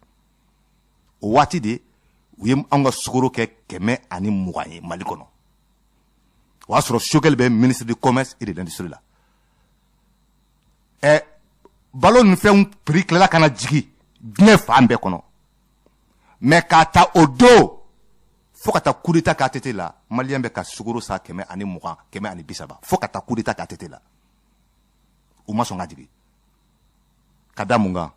O waati de, u ye anw ka sukaro kɛ 120 ye Mali kɔnɔ. O y'a sɔrɔ Choguel bɛ ministre du Commerce et de l'Industrie la. Ɛ, balo ni fɛnw prix tilala ka na jigin diɲɛ fan bɛɛ kɔnɔ. Mais k'a ta o don fo ka taa coup d'état kɛ ATT la, maliyɛn bɛ ka sukaro san 120, 130, fo ka taa coup d'état kɛ ATT la, u ma sɔn ka jigin. Ka da mun kan?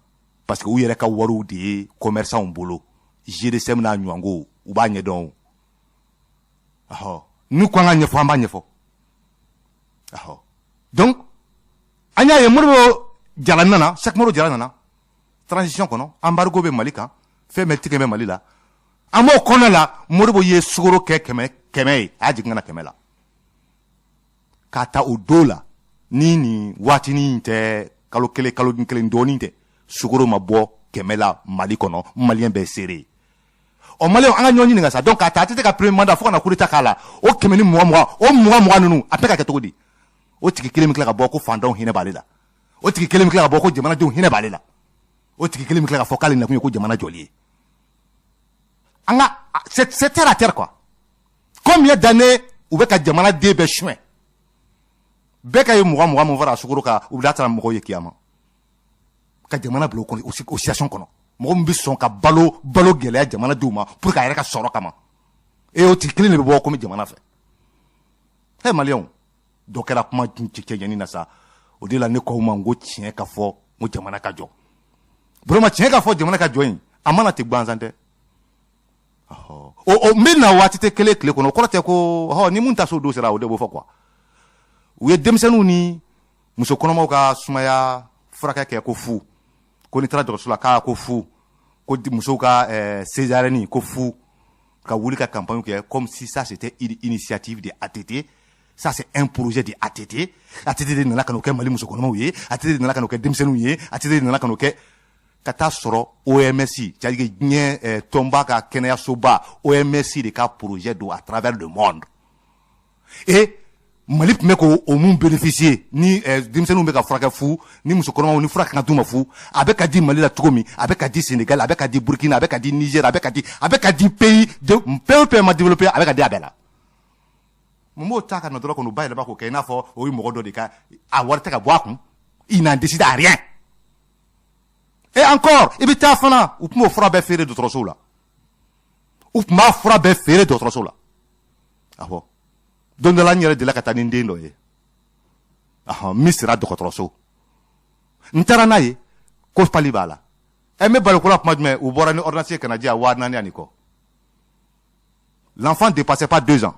Parce que u yɛrɛ ka wariw de ye commerçant bolo, GDSM n'a ɲɔgɔnko, u b'a ɲɛdɔn o. Ɔhɔ, n'u ko an ka ɲɛfɔ, an b'a ɲɛfɔ. Ɔhɔ, donc an y'a ye, Modibo Jara nana, Cheikh Modibo Jara nana transition kɔnɔ, embargo bɛ Mali kan, fɛn bɛɛ tigɛ bɛ Mali la. An b'o kɔnɔ la, Modibo ye sukaro kɛ 100 100 ye, a y'a jigin ka na 100 la. K'a ta o don la, ni nin waatinin tɛ, kalo kelen, kalo kelen dɔɔnin tɛ, sukaro ma bɔ 100 la Mali kɔnɔ, maliyɛn bɛɛ seere ye. Ɔ, maliyɛnw, an ka ɲɔgɔn ɲininka sa. Donc k'a ta ATT ka premier mandat fo ka na coup d'état k'a la, o kɛmɛ ni mugan mugan, o mugan mugan ninnu, a bɛɛ ka kɛ cogo di? O tigi kelen bɛ tila ka bɔ ko fantanw hinɛ b'ale la, o tigi kelen bɛ tila ka bɔ ko jamanadenw hinɛ b'ale la, o tigi kelen bɛ tila ka fɔ k'ale nakun ye ko jamana jɔli ye. An ka, c'est terre à terre quoi. Combien d'années u bɛ ka jamanaden bɛɛ suɲɛ? Bɛɛ ka ye mugan mugan mun fara sukaro kan, u bɛ taa mɔgɔw ye kiyama ka jamana bila o kɔnɔ, o situation kɔnɔ. Mɔgɔ min bɛ sɔn ka balo gɛlɛya jamanadenw ma pour que a yɛrɛ ka sɔrɔ kama, e, o tigi kelen de bɛ bɔ komi jamana fɛ. He, maliyɛnw, dɔ kɛra kuma cɛɲɛni na sa. O de la ne ko aw ma n ko tiɲɛ ka fɔ, n ko jamana ka jɔ. Vraiment, tiɲɛ ka fɔ, jamana ka jɔ in, a mana ten gansan tɛ. O o n bɛ na waati tɛ kelen tile kɔnɔ, o kɔrɔ tɛ ko ni mun ta so don sera, o de b'o fɔ quoi. U ye denmisɛnninw ni muso kɔnɔmaw ka sumaya furakɛ kɛ ko fu, ko ni taara dɔgɔtɔrɔso la k'a ko fu, ko musow ka césarienne ko fu, ka wuli ka campagne kɛ comme si ça c'était une initiative de ATT. Ça, c'est un projet de ATT. ATT de nana ka n'o kɛ Mali musokɔnɔmaw ye, ATT de nana ka n'o kɛ denmisɛnninw ye, ATT de nana ka n'o kɛ ka taa sɔrɔ OMS, c'est à dire diɲɛ tɔnba ka kɛnɛyasoba OMS de ka projet don à travers le monde. Et Mali tun bɛ k'o o mun bénéficier ni denmisɛnninw bɛ ka furakɛ fu, ni musokɔnɔmaw ni fura kan ka d'u ma fu, a bɛ ka di Mali la cogo min, a bɛ ka di Sénégal, a bɛ ka di Burkina, a bɛ ka di Niger, a bɛ ka di pays de pays o pays ma développé, a bɛ ka di a bɛɛ la. Mun b'o ta ka na dɔrɔn k'o bayɛlɛma k'o kɛ i n'a fɔ o ye mɔgɔ dɔ de ka a wari tɛ ka bɔ a kun? Il n'en décide à rien. Et encore, i bɛ taa fana, u tun b'o fura bɛɛ feere dɔgɔtɔrɔsow la, u tun b'a fura bɛɛ feere dɔgɔtɔrɔsow la. Awɔ, don dɔ la, n yɛrɛ delila ka taa ni n den dɔ ye, ɔhɔn, min sera dɔgɔtɔrɔso, n taara n'a ye ko palu b'a la. Ɛ, n bɛ balo ko la kuma jumɛn, u bɔra ni ordonnance ye ka na di yan, 4000 ani kɔ. L'enfant dépassait pas 2 ans.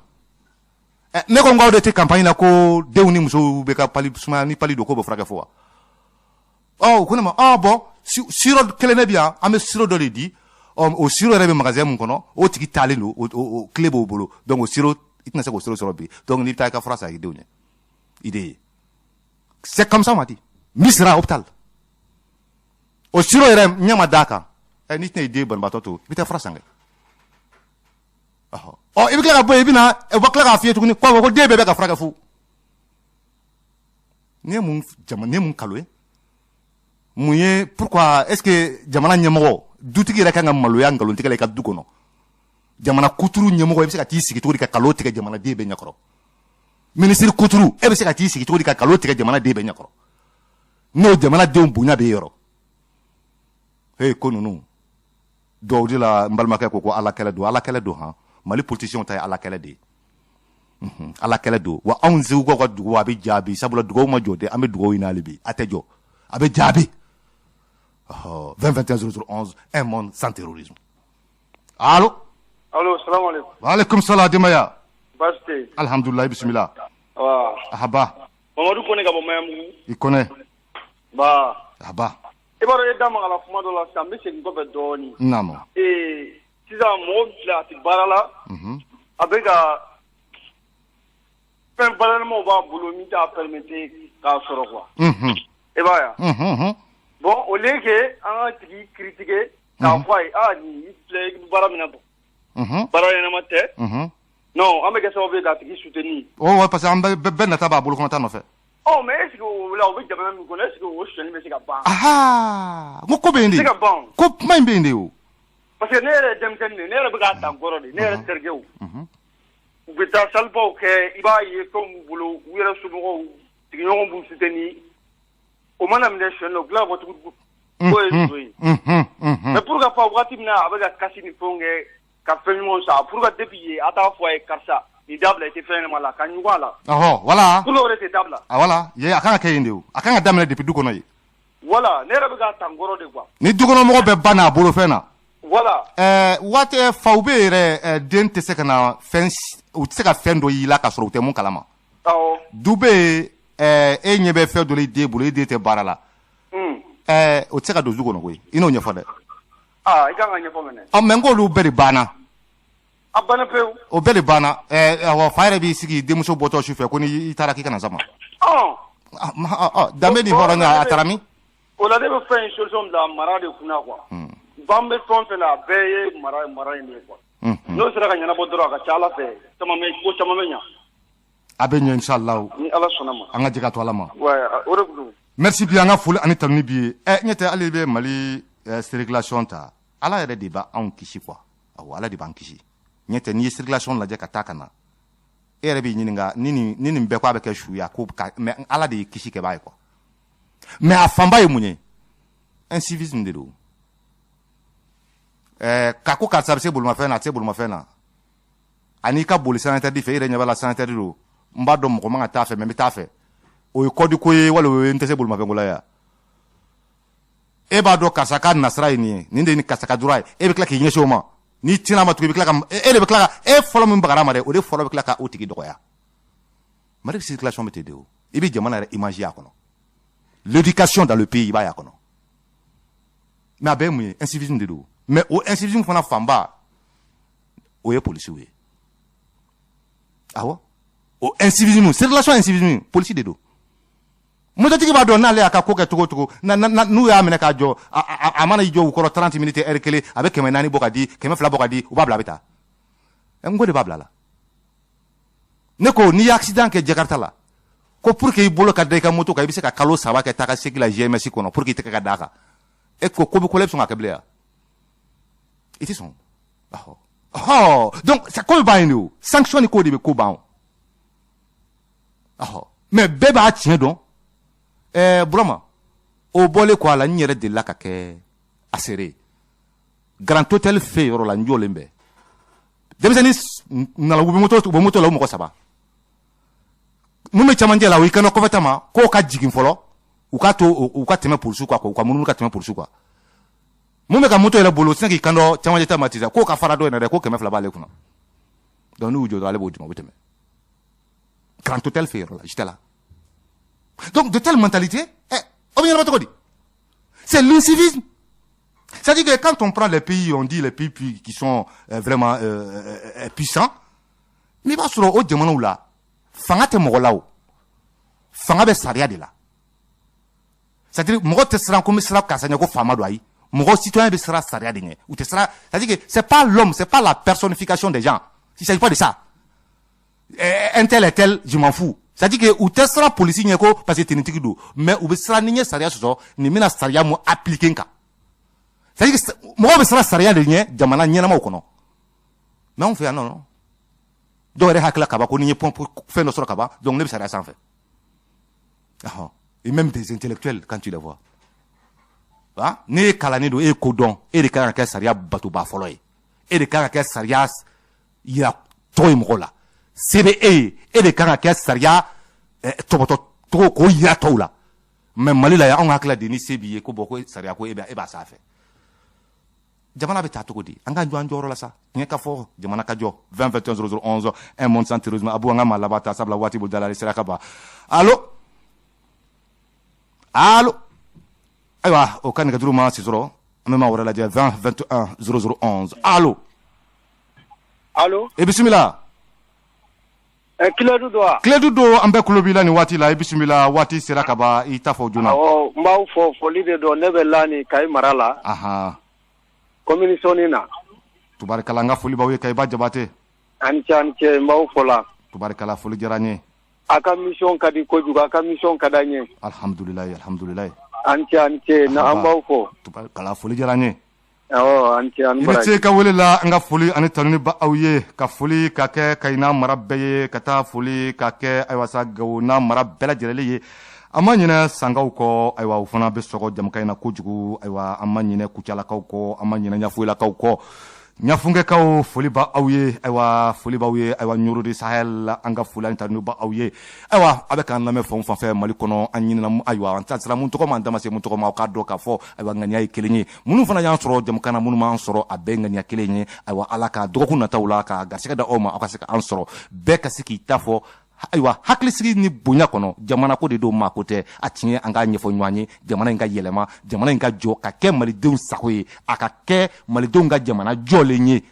Ɛ, ne ko n k'aw de tɛ campagne la ko denw ni musow bɛ ka palu sumaya ni palu don, k'o bɛ furakɛ fo wa? Ɔ, u ko ne ma: ɔ bon, sirop kelen de bɛ yan, an bɛ sirop dɔ de di. Ɔ, o sirop yɛrɛ bɛ magasin mun kɔnɔ, o tigi taalen don, o clé b'o bolo. Donc o sirop, i tɛna se k'o sirop sɔrɔ bi. Donc n'i bɛ taa i ka fura san i denw ɲɛ, i de ye. C'est comme ça on m'a dit. Misira hôpital, o sirop yɛrɛ ɲɛ ma d'a kan. Ɛ, n'i tɛna i den banabaatɔ to, i bɛ taa fura san kɛ. Ɔ, i bɛ tila ka bɔ yen, i bɛ na, u bɛ tila k'a f'i ye tuguni ko den bɛɛ bɛ ka furakɛ fu. Nin ye mun jama, nin ye mun kalo ye, mun ye? Pourquoi est ce que jamana ɲɛmɔgɔ, dutigi yɛrɛ kan ka maloya nkalontigɛ la i ka du kɔnɔ? Jamana kuturu ɲɛmɔgɔ, i bɛ se ka t'i sigi cogo di ka kalon tigɛ jamanaden bɛɛ ɲɛkɔrɔ? Minisiri kuturu, e bɛ se ka t'i sigi cogo di ka kalon tigɛ jamanaden bɛɛ ɲɛkɔrɔ, n'o jamanadenw bonya bɛ yɔrɔ? Hey, ko ninnu dɔw de la, n balimakɛ ko ko Ala kɛlɛ don, Ala kɛlɛ don. Han, Mali politiciens ta ye Ala kɛlɛ de ye, Ala kɛlɛ don. Wa anw Segukaw ka dugawu, a bɛ jaabi, sabula dugawu ma jɔ dɛ. An bɛ dugawu ɲini hali bi, a tɛ jɔ, a bɛ jaabi. 20 21 00 11, un monde sans terrorisme. Allo? Allo, salam alaikum. Wa alaikum salam, denbaya. Baasi tɛ yen. Alhamdulilah, bisimila. Wa. Ahaba. Mamadu Kone ka bɔ Maɲanbugu. I Kone. Ba. Ahaba. I b'a dɔn, e da magala kuma dɔ la sisan, n bɛ segin kɔfɛ dɔɔnin. Naamu. Sisan mɔgɔ min filɛ, a tɛ baara la. A bɛ ka fɛn balanimaw b'a bolo min t'a permettre k'a sɔrɔ quoi. I b'a ye wa? Bon, au lieu que an ka tigi critiquer k'a fɔ a ye: aa, nin i filɛ, i bɛ baara min na bon. Baara ɲɛnama tɛ. Non, an bɛ kɛ sababu ye k'a tigi soutenir. Oh ouais, parce que an bɛɛ nata b'a bolo kɔnɔ ta nɔfɛ. Ɔ, mais est ce que o la, o bɛ jamana min kɔnɔ, est ce que o sonyali bɛ se ka ban? Aha, n ko ko bɛ yen de. Se ka ban. Ko kuma in bɛ yen de o. Parce que ne yɛrɛ ye denmisɛnnin de ye, ne yɛrɛ bɛ k'a ta n kɔrɔ de, ne yɛrɛ terikɛw. U bɛ taa salibaw kɛ, i b'a ye fɛnw b'u bolo, u yɛrɛ somɔgɔw, sigiɲɔgɔnw b'u soutenir. O mana minɛ sonyali la, u tila ka bɔ tuguni k'o ye son ye. Mais pour ka fɔ waati min na a bɛ ka kasi ni fɛnw kɛ ka fɛn ɲumanw san, pour que depuis yen a t'a fɔ a ye: karisa, nin dabila, i tɛ fɛn ɲɛnama la, ka ɲugun a la. Ɔhɔ, voilà. Pour que o de tɛ dabila. Ah voilà, ye a kan ka kɛ yen de o. A kan ka daminɛ depuis du kɔnɔ yen. Voilà, ne yɛrɛ bɛ k'a ta n kɔrɔ de quoi. Ni dukɔnɔmɔgɔ bɛɛ ba n'a bolofɛn na. Voilà. Ɛɛ, waati faw bɛ yɛrɛ, den tɛ se ka na fɛn, u tɛ se ka fɛn dɔ y'i la ka sɔrɔ u tɛ mun kalama. Awɔ. Du bɛ yen, e ɲɛ bɛ fɛn dɔ la i den bolo, i den tɛ baara la. Ɛɛ, o tɛ se ka don du kɔnɔ koyi, i n'o ɲɛfɔ dɛ. Aa, i kan ka ɲɛfɔ mɛnɛ. Ɔ, mais n k'olu bɛɛ de banna. A banna pewu. O bɛɛ de banna. Ɛɛ, awɔ, fa yɛrɛ b'i sigi denmuso bɔtɔ su fɛ ko ni i taara k'i kana sama. Ɔn. Danbe ni hɔrɔnya, a taara min? O la ne bɛ fɛn in solution bila mara de kunna quoi. Ban bɛ fɛn o fɛn la, a bɛɛ ye mara, mara in de ye quoi. N'o sera ka ɲɛnabɔ dɔrɔn, a ka ca Ala fɛ, caman bɛ, ko caman bɛ ɲa. A bɛ ɲɛ, inshallah. Ni Ala sɔnna ma. An ka jɛ ka to Ala ma. Ouais, o de tun don. Merci bien, an ka foli ani tanuni b'i ye. Ɛ, ɲɛ tɛ hali bɛ Mali circulation ta, Ala yɛrɛ de b'anw kisi quoi. Awɔ, Ala de b'an kisi. Ɲɛ tɛ n'i ye circulation lajɛ ka taa ka na, e yɛrɛ b'i ɲininka ni nin bɛɛ ko a bɛ kɛ su ye, a ko ka, mais Ala de ye kisi kɛbaa ye quoi. Mais a fanba ye mun ye? Incivisme de don. Ɛɛ, ka ko karisa bɛ se bolimafɛn na, a tɛ se bolimafɛn na, ani ka boli sens interdit fɛ, e yɛrɛ ɲɛ b'a la sens interdit don, n b'a dɔn mɔgɔ man ka taa fɛ, mais n bɛ taa fɛ. O ye kɔdi ko ye wali o ye n tɛ se bolimafɛn ko la ya? E b'a dɔn karisa ka nasira ye nin ye, nin de ye ni karisa ka droit ye, e bɛ tila k'i ɲɛsin o ma. N'i tin'a ma tugun, i bɛ tila ka e de bɛ tila ka e fɔlɔ min bagara ma dɛ, o de fɔlɔ bɛ tila ka o tigi dɔgɔya. Mali circulation bɛ ten de o. I bɛ jamana yɛrɛ image y'a kɔnɔ, l'éducation dans le pays, i b'a y'a kɔnɔ. Mais a bɛɛ ye mun ye? Incivisme de don. Mais o incivisme fana fanba, o ye polisiw ye. Awɔ, O incivisme, circulation incivisme, polisi de don. Mototigi b'a dɔn n'ale y'a ka ko kɛ cogo o cogo, n'u y'a minɛ k'a jɔ, a mana i jɔ u kɔrɔ 30 minutes, heure kelen, a bɛ 400 bɔ ka di, 200 bɔ ka di, u b'a bila, a bɛ taa. N ko de b'a bila la. Ne ko n'i ye accident kɛ Jakarta la, ko pour que i bolo ka da i ka moto kan, i bɛ se ka kalo 3 kɛ taa ka segin la GMS kɔnɔ pour que i tɛgɛ ka d'a kan. E ko ko bɛ ko la, i bɛ sɔn ka kɛ bilen wa? I tɛ sɔn. Ɔhɔ, donc ko bɛ ban yen de. O sanction ni ko de bɛ ko ban o. Ɔhɔ, mais bɛɛ b'a tiɲɛ dɔn. Burama, o bɔlen kɔ a la, n yɛrɛ delila ka kɛ a seere. Grand Hôtel fɛ yɔrɔ la, n jɔlen bɛ, denmisɛnnin nana, u bɛ moto la, u mɔgɔ saba. Mun bɛ cɛmancɛ la, o y'i kanto kɔfɛ ta ma k'o ka jigin fɔlɔ, u k'a to u ka tɛmɛ polisiw kan, u ka munumunu ka tɛmɛ polisiw kan. Mun bɛ ka moto yɛrɛ bolo, o tɛ se k'i kanto cɛmancɛ ta ma sisan k'o ka fara dɔ in na dɛ, ko 200 b'ale kunna. Donc n'u y'u jɔ dɔrɔn, ale b'o d'i ma, u bɛ tɛmɛ. Grand Hôtel fɛ yɔrɔ la, j'étais là. Donc de telle mentalité, o bɛ ɲɛnabɔ cogo di? C'est l'incivisme. C'est-à-dire que quand on prend les pays, on dit les pays qui sont vraiment puissants, mais i b'a sɔrɔ o jamanaw la, fanga tɛ mɔgɔ la o, fanga bɛ sariya de la. C'est-à-dire mɔgɔ tɛ siran ko n bɛ siran karisa ɲɛ ko faama don, ayi, mɔgɔ citoyen bɛ siran sariya de ɲɛ, u tɛ siran. C'est-à-dire que c'est pas l'homme, c'est pas la personnification des gens, il s'agit pas de ça. Un tel est tel, je m'en fous. C'est-à-dire que u tɛ siran polisi ɲɛ ko parce que tenitigi don, mais u bɛ siran ni n ye sariya sɔsɔ, nin bɛna sariya mun appliquer n kan. C'est-à-dire que mɔgɔw bɛ siran sariya de ɲɛ jamana ɲɛnamaw kɔnɔ. Mais anw fɛ yan, non, non, dɔw yɛrɛ hakili la kaban ko ni n ye fɛn dɔ sɔrɔ kaban, donc ne bɛ sariya sanfɛ. Ɔhɔn, et même des intellectuels, quand tu les vois, ah, ne ye kalannen don, e ye ko dɔn, e de kan ka kɛ sariya batoba fɔlɔ ye, e de kan ka kɛ sariya yira tɔgɔ ye mɔgɔw la. Se bɛ e ye, e de kan ka kɛ sariya tɔbɔtɔ cogo k'o yira tɔw la. Mais Mali la yan, anw hakili la de ni se b'i ye ko bɔn, ko sariya ko e b'a sanfɛ. Jamana bɛ taa cogo di? An ka jɔ an jɔyɔrɔ la sa, tiɲɛ ka fɔ, jamana ka jɔ. 20 21 00 11, un monde sans terrorisme. Abu, an ka maa laban ta, sabula waati bolo da la, sera ka ban. Allo, allo. Ayiwa, o ka nɛgɛjuru ma si sɔrɔ, an bɛ maa wɛrɛ lajɛ. 20 21 00 11, allo. Allo. I bisimila. Kiledu don wa? Kiledu don, an bɛɛ kulo b'i la nin waati la. I bisimila, waati sera ka ban, i ta fɔ joona. Awɔ, n b'aw fɔ, foli de don. Ne bɛ Lani, Kayi mara la. Commune Sɔni na. Tubarikala, an ka foli b'aw ye, Kayiba Jabate. Ani ce, ani ce, n b'aw fɔ la. Tubarikala, foli diyara n ye. A ka mission ka di kojugu, a ka mission ka d'an ye. Alhamdulilayi, alhamdulilayi. Ani ce, ani ce, na an b'aw fɔ. Tubarikala, foli diyara n ye. Awɔ, ani ce, ani I ni baraji. Ce ka wele la. An ka foli ani tanuni ba aw ye, ka foli ka kɛ Kayi n'a mara bɛɛ ye, ka taa foli ka kɛ, ayiwa sa, Gawo n'a mara bɛɛ lajɛlen ye. An ma ɲinɛ Sankaw kɔ, ayiwa, u fana bɛ sɔgɔ jamukan in na kojugu. Ayiwa, an ma ɲinɛ Kucalakaw kɔ, an ma ɲinɛ Ɲafoyilakaw kɔ, Ɲafunkɛkaw, foli ba aw ye. Ayiwa, foli b'aw ye. Ayiwa, Ɲoro de Sahel, an ka foli ani tanuni ba aw ye. Ayiwa, a bɛ k'an lamɛn fan o fan fɛ Mali kɔnɔ, an ɲinɛna, ayiwa, an sera mun tɔgɔ ma, an da ma se mun tɔgɔ ma, aw k'a dɔn k'a fɔ, ayiwa, ŋaniya ye kelen ye. Minnu fana y'an sɔrɔ jamukan na, minnu m'an sɔrɔ, a bɛɛ ŋaniya kelen ye. Ayiwa, Ala ka dɔgɔkun nataw la ka garisɛgɛ da aw ma, aw ka se ka an sɔrɔ, bɛɛ ka se k'i ta fɔ. Ayiwa, hakilisigi ni bonya kɔnɔ, jamana ko de don, maa ko tɛ. A tiɲɛ, an k'a ɲɛfɔ ɲɔgɔn ye, jamana in ka yɛlɛma, jamana in ka jɔ ka kɛ malidenw sago ye, a ka kɛ malidenw ka jamana jɔlen ye.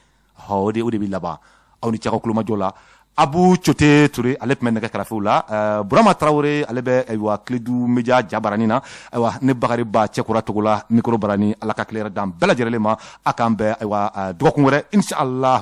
Ɔ, o de bɛ laban. Aw ni cɛka kulomajɔ la. Abu Cote Ture, ale tun bɛ nɛgɛ karafew la. Burama Tarawele, ale bɛ, ayiwa, Kiledu Media jabarani na. Ayiwa, ne Bakari Ba Cɛkura Togola, micro barani. Ala ka tile yɛrɛ d'an bɛɛ lajɛlen ma. A k'an bɛn, ayiwa, dɔgɔkun wɛrɛ, inshallah.